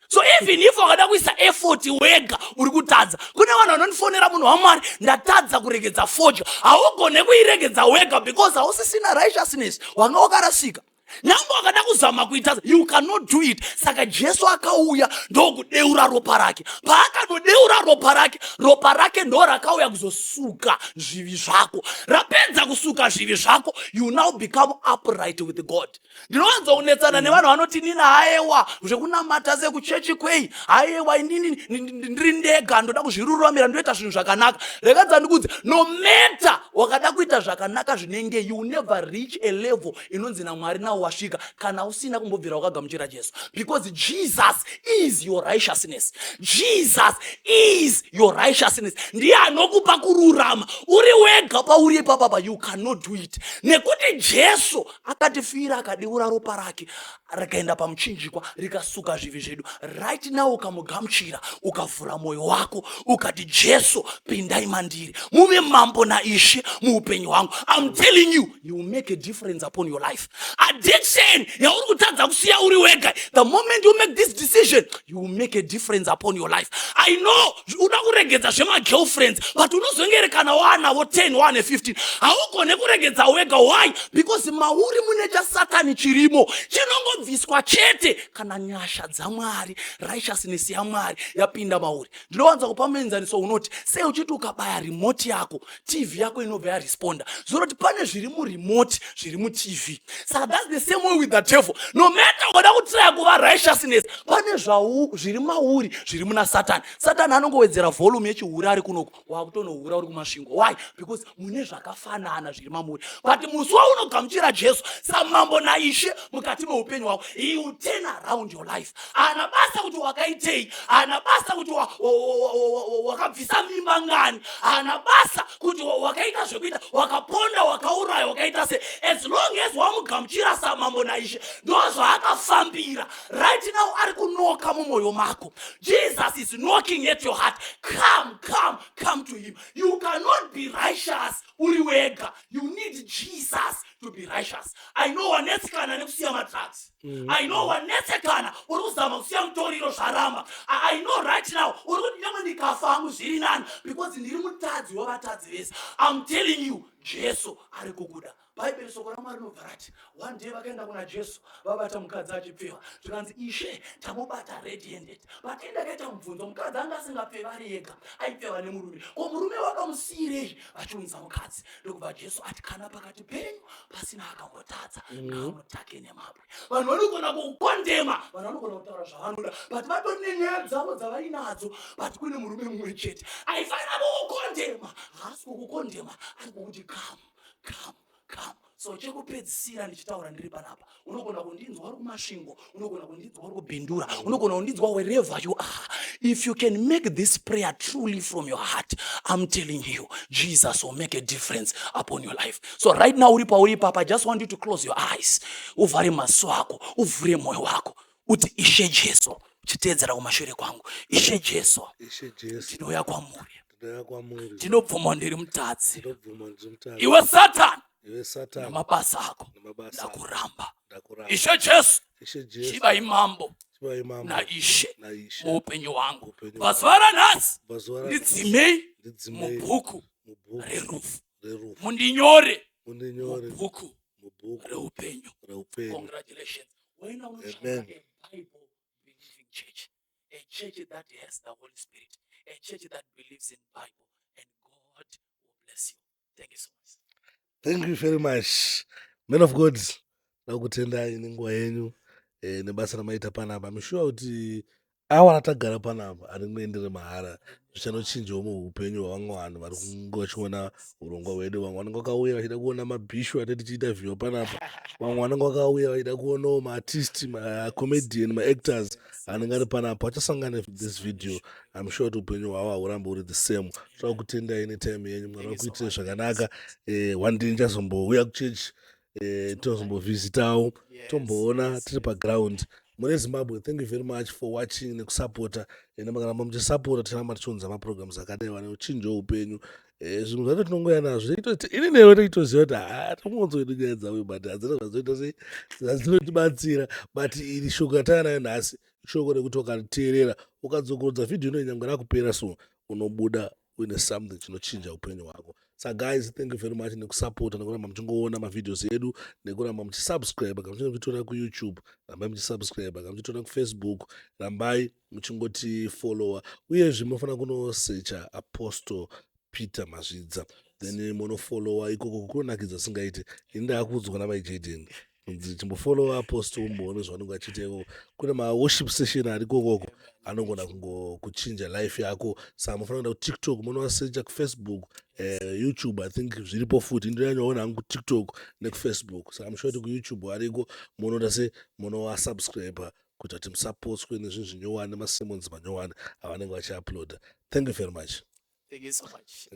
S2: So even if wakada kuisa effort wega, uri kutadza. Kune vanhu vanondifonera, "Munhu waMwari, ndatadza kuregedza fodya." Haugone kuiregedza wega because hausisina righteousness, wanga wakarasika. Nyange wakada kuzama kuita, you cannot do it. Saka Jesu akauya ndokudeura ropa rake. Paakanodeura ropa rake, ropa rake ndo rakauya kuzosuka zvivi zvako. Rapedza kusuka zvivi zvako, you now become upright with God. Ndinowanzokunetsana nevanhu vanoti, "Nini haewa, zvekunamata sekuchechi kwei, haewa, inini ndiri ndega, ndoda kuzviruramira, ndoita zvinhu zvakanaka." Rekadza ndikudze, no matter wakada kuita zvakanaka zvinenge, you never reach a level inonzi naMwari nawo wasvika kana usina kumbobvira wakagamuchira Jesu, because Jesus is your righteousness. Jesus is your righteousness. Ndiye anokupa kururama. Uri wega pauri ipapapa, you cannot do it, nekuti Jesu akatifira, akadeura ropa rake rikaenda pamuchinjikwa, rikasuka zvivi zvedu. Right now ukamugamuchira, ukavhura mwoyo wako, ukati, "Jesu, pindai mandiri, muve mambo naIshe muupenyu hwangu," I'm telling you, you will make a difference upon your life. Addiction yauri kutadza kusiya uri wega, the moment you make this decision, you will make a difference upon your life. I know uda kuregedza zvemagirlfriends, but unozongerekana waanavo 10, waane 15. Haugone kuregedza wega. Why? Because mauri mune chasatani chirimo, chinongobviswa chete kana nyasha dzaMwari, righteousness yaMwari yapinda mauri. Ndinowanza kupa muenzaniso unoti, sei uchiti ukabaya remote yako, TV yako inobva yaresponda? Zvoroti pane zviri muremote, zviri muTV. Saka that's the same way with the devil. No matter wada kutraya kuva righteousness, pane zvau zviri mauri, zviri muna Satani. Satani anongowedzera volume yechihure ari kunoku, wakutonohura uri kuMasvingo. Why? Because mune zvakafanana zviri mamuri. But musi waunogamuchira Jesu samambo naIshe mukati meupenyu hwako, he will turn around your life. Haana basa kuti wakaitei, haana basa kuti wakabvisa mimba ngani, haana basa kuti wakaita zvekuita, wakaponda, wakauraya, wakaita se. As long as wamugamuchira samambo naIshe, ndo zvaakafambira. Right now ari kunoka mumwoyo mako. Jesus is knocking at your heart. Come, come, come to him. You cannot be righteous uri wega. You need Jesus to be righteous. I know wanetsekana nekusiya madrugs. I know wanetsekana, uri kuzama kusiya mutoriro, zvaramba. I know right now uri kuti, "Nyangwe ndikafa hangu zviri nani because ndiri mutadzi wavatadzi vese." I'm telling you, Jesu ari kukuda. Bhaibheri, soko raMwari rinobva rati, one day vakaenda kuna Jesu vabata mukadzi achipfeva. Zvikanzi, "Ishe, tamubata red handed." But ndakaita mubvunzo, mukadzi anga asingapfevi ari ega, aipfeva nemurume. Ko murume wakamusiyirei vachiunza mukadzi? Ndokubva Jesu ati, "Kana pakati penyu pasina akambotadza, ngaamutake nemabwe." Vanhu vanogona kukondema, vanhu vanogona kutaura zvavanoda, but vatori nenyaya dzavo dzavainadzo. But kune murume mumwe chete aifanira kukukondema. Haasi kukukondema, ari kukuti, "Come, come, come." So chekupedzisira ndichitaura ndiri panapa, unogona kundinzwa uri kuMasvingo, unogona kundinzwa uri kuBindura, unogona kundinzwa wherever you are, if you can make this prayer truly from your heart, I'm telling you, Jesus will make a difference upon your life. So right now uri pauri ipapa, I just want you to close your eyes, uvhare maso ako, uvhure mwoyo wako, uti, "Ishe Jesu," uchiteedzera kumashure kwangu, "Ishe Jesu,
S1: Ishe Jesu,
S2: ndinouya kwamuri.
S1: Ndinouya kwamuri.
S2: Ndinobvuma ndiri mutadzi.
S1: Ndinobvuma ndiri mutadzi.
S2: Iwe Satani
S1: Iwe Satani,
S2: namabasa ako,
S1: namabasa ako,
S2: ndakuramba.
S1: Ndakuramba.
S2: Ishe Jesu,
S1: Ishe Jesu,
S2: chivai mambo
S1: chivai mambo
S2: naIshe
S1: naIshe
S2: muupenyu hwangu.
S1: muupenyu.
S2: Pazuva ranhasi,
S1: Pazuva ranhasi,
S2: ndidzimei
S1: ndidzimei
S2: mubhuku
S1: mubhuku
S2: rerufu,
S1: rerufu,
S2: mundinyore
S1: mundinyore
S2: mubhuku
S1: mubhuku
S2: reupenyu."
S1: reupenyu.
S2: Congratulations. Waenda unotsvaka
S1: Amen.
S2: a Bible believing church, a church that has the Holy Spirit, a church that believes in Bible, and God will bless you. Thank you so much.
S1: Thank you very much, man of God. Ndakutendai nenguva yenyu nebasa ramaita panapa. I'm sure kuti Awa ratagara panapa haringoendere mahara, zvichanochinjawo muupenyu hwevamwe vanhu vari kunge vachiona urongwa hwedu. Vamwe vanenge vakauya vachida kuona mabhishu ate tichiinterviewa panapa, vamwe vanenge vakauya vachida kuonawo maartist, macomedian, maactors anenge ari panapa. Vachasangana this video, I'm sure kuti upenyu hwavo haurambi uri the same. Toda kutendai netime yenyu. Mwari vakuitire zvakanaka. One day ndichazombouya kuchechi, tozombovhizitawo, tomboona tiri paground. Mune Zimbabwe, thank you very much for watching nekusapota. Ende makaramba muchisapota, ticharamba tichiunza maprograms akadai vanochinjawo upenyu. Zvinhu zvacho tinongoya nazvo, ini newe tichitoziva kuti ha, tingonzoedu nyaya dzavo, but hadzina zvadzoita sei zvadzinotibatsira. But iri shoko ratava nayo nhasi, shoko rekuti ukariteerera, ukadzokorodza vhidhiyo ino, nyangwe rakupera so, unobuda uine something chinochinja upenyu hwako. Sa guys, thank you very much nekusapota, nekuramba muchingoona mavideos edu, nekuramba muchisubscribe. Kana muchinge muchitora kuYouTube, rambai muchisubscribe. Kana muchitora kuFacebook, rambai muchingotifollowa. Uyezve munofanira kunosecha Apostle Peter Mazvidza, then munofollowa ikoko, kunonakidza singaiti. Ini ndaakuudzwa namai Jaden kunzi chimbofollowa Apostle, umboone zvavanenge vachiita ikoko. Kune maworship session ari ikokoko anogona kungokuchinja life yako. Saka munofanira kuenda kuTikTok, munovasecha kuFacebook, YouTube I think zviripo futi. Ndinonyanyaona hangu kuTikTok nekuFacebook, saka musure kuti kuYouTube ariko. Munoda se munovasubscribe kuita kuti musapotswe nezvinhu zvinyowani, nemasermons manyowani avanenge vachiuploada. Thank you very much.
S2: Thank you so much.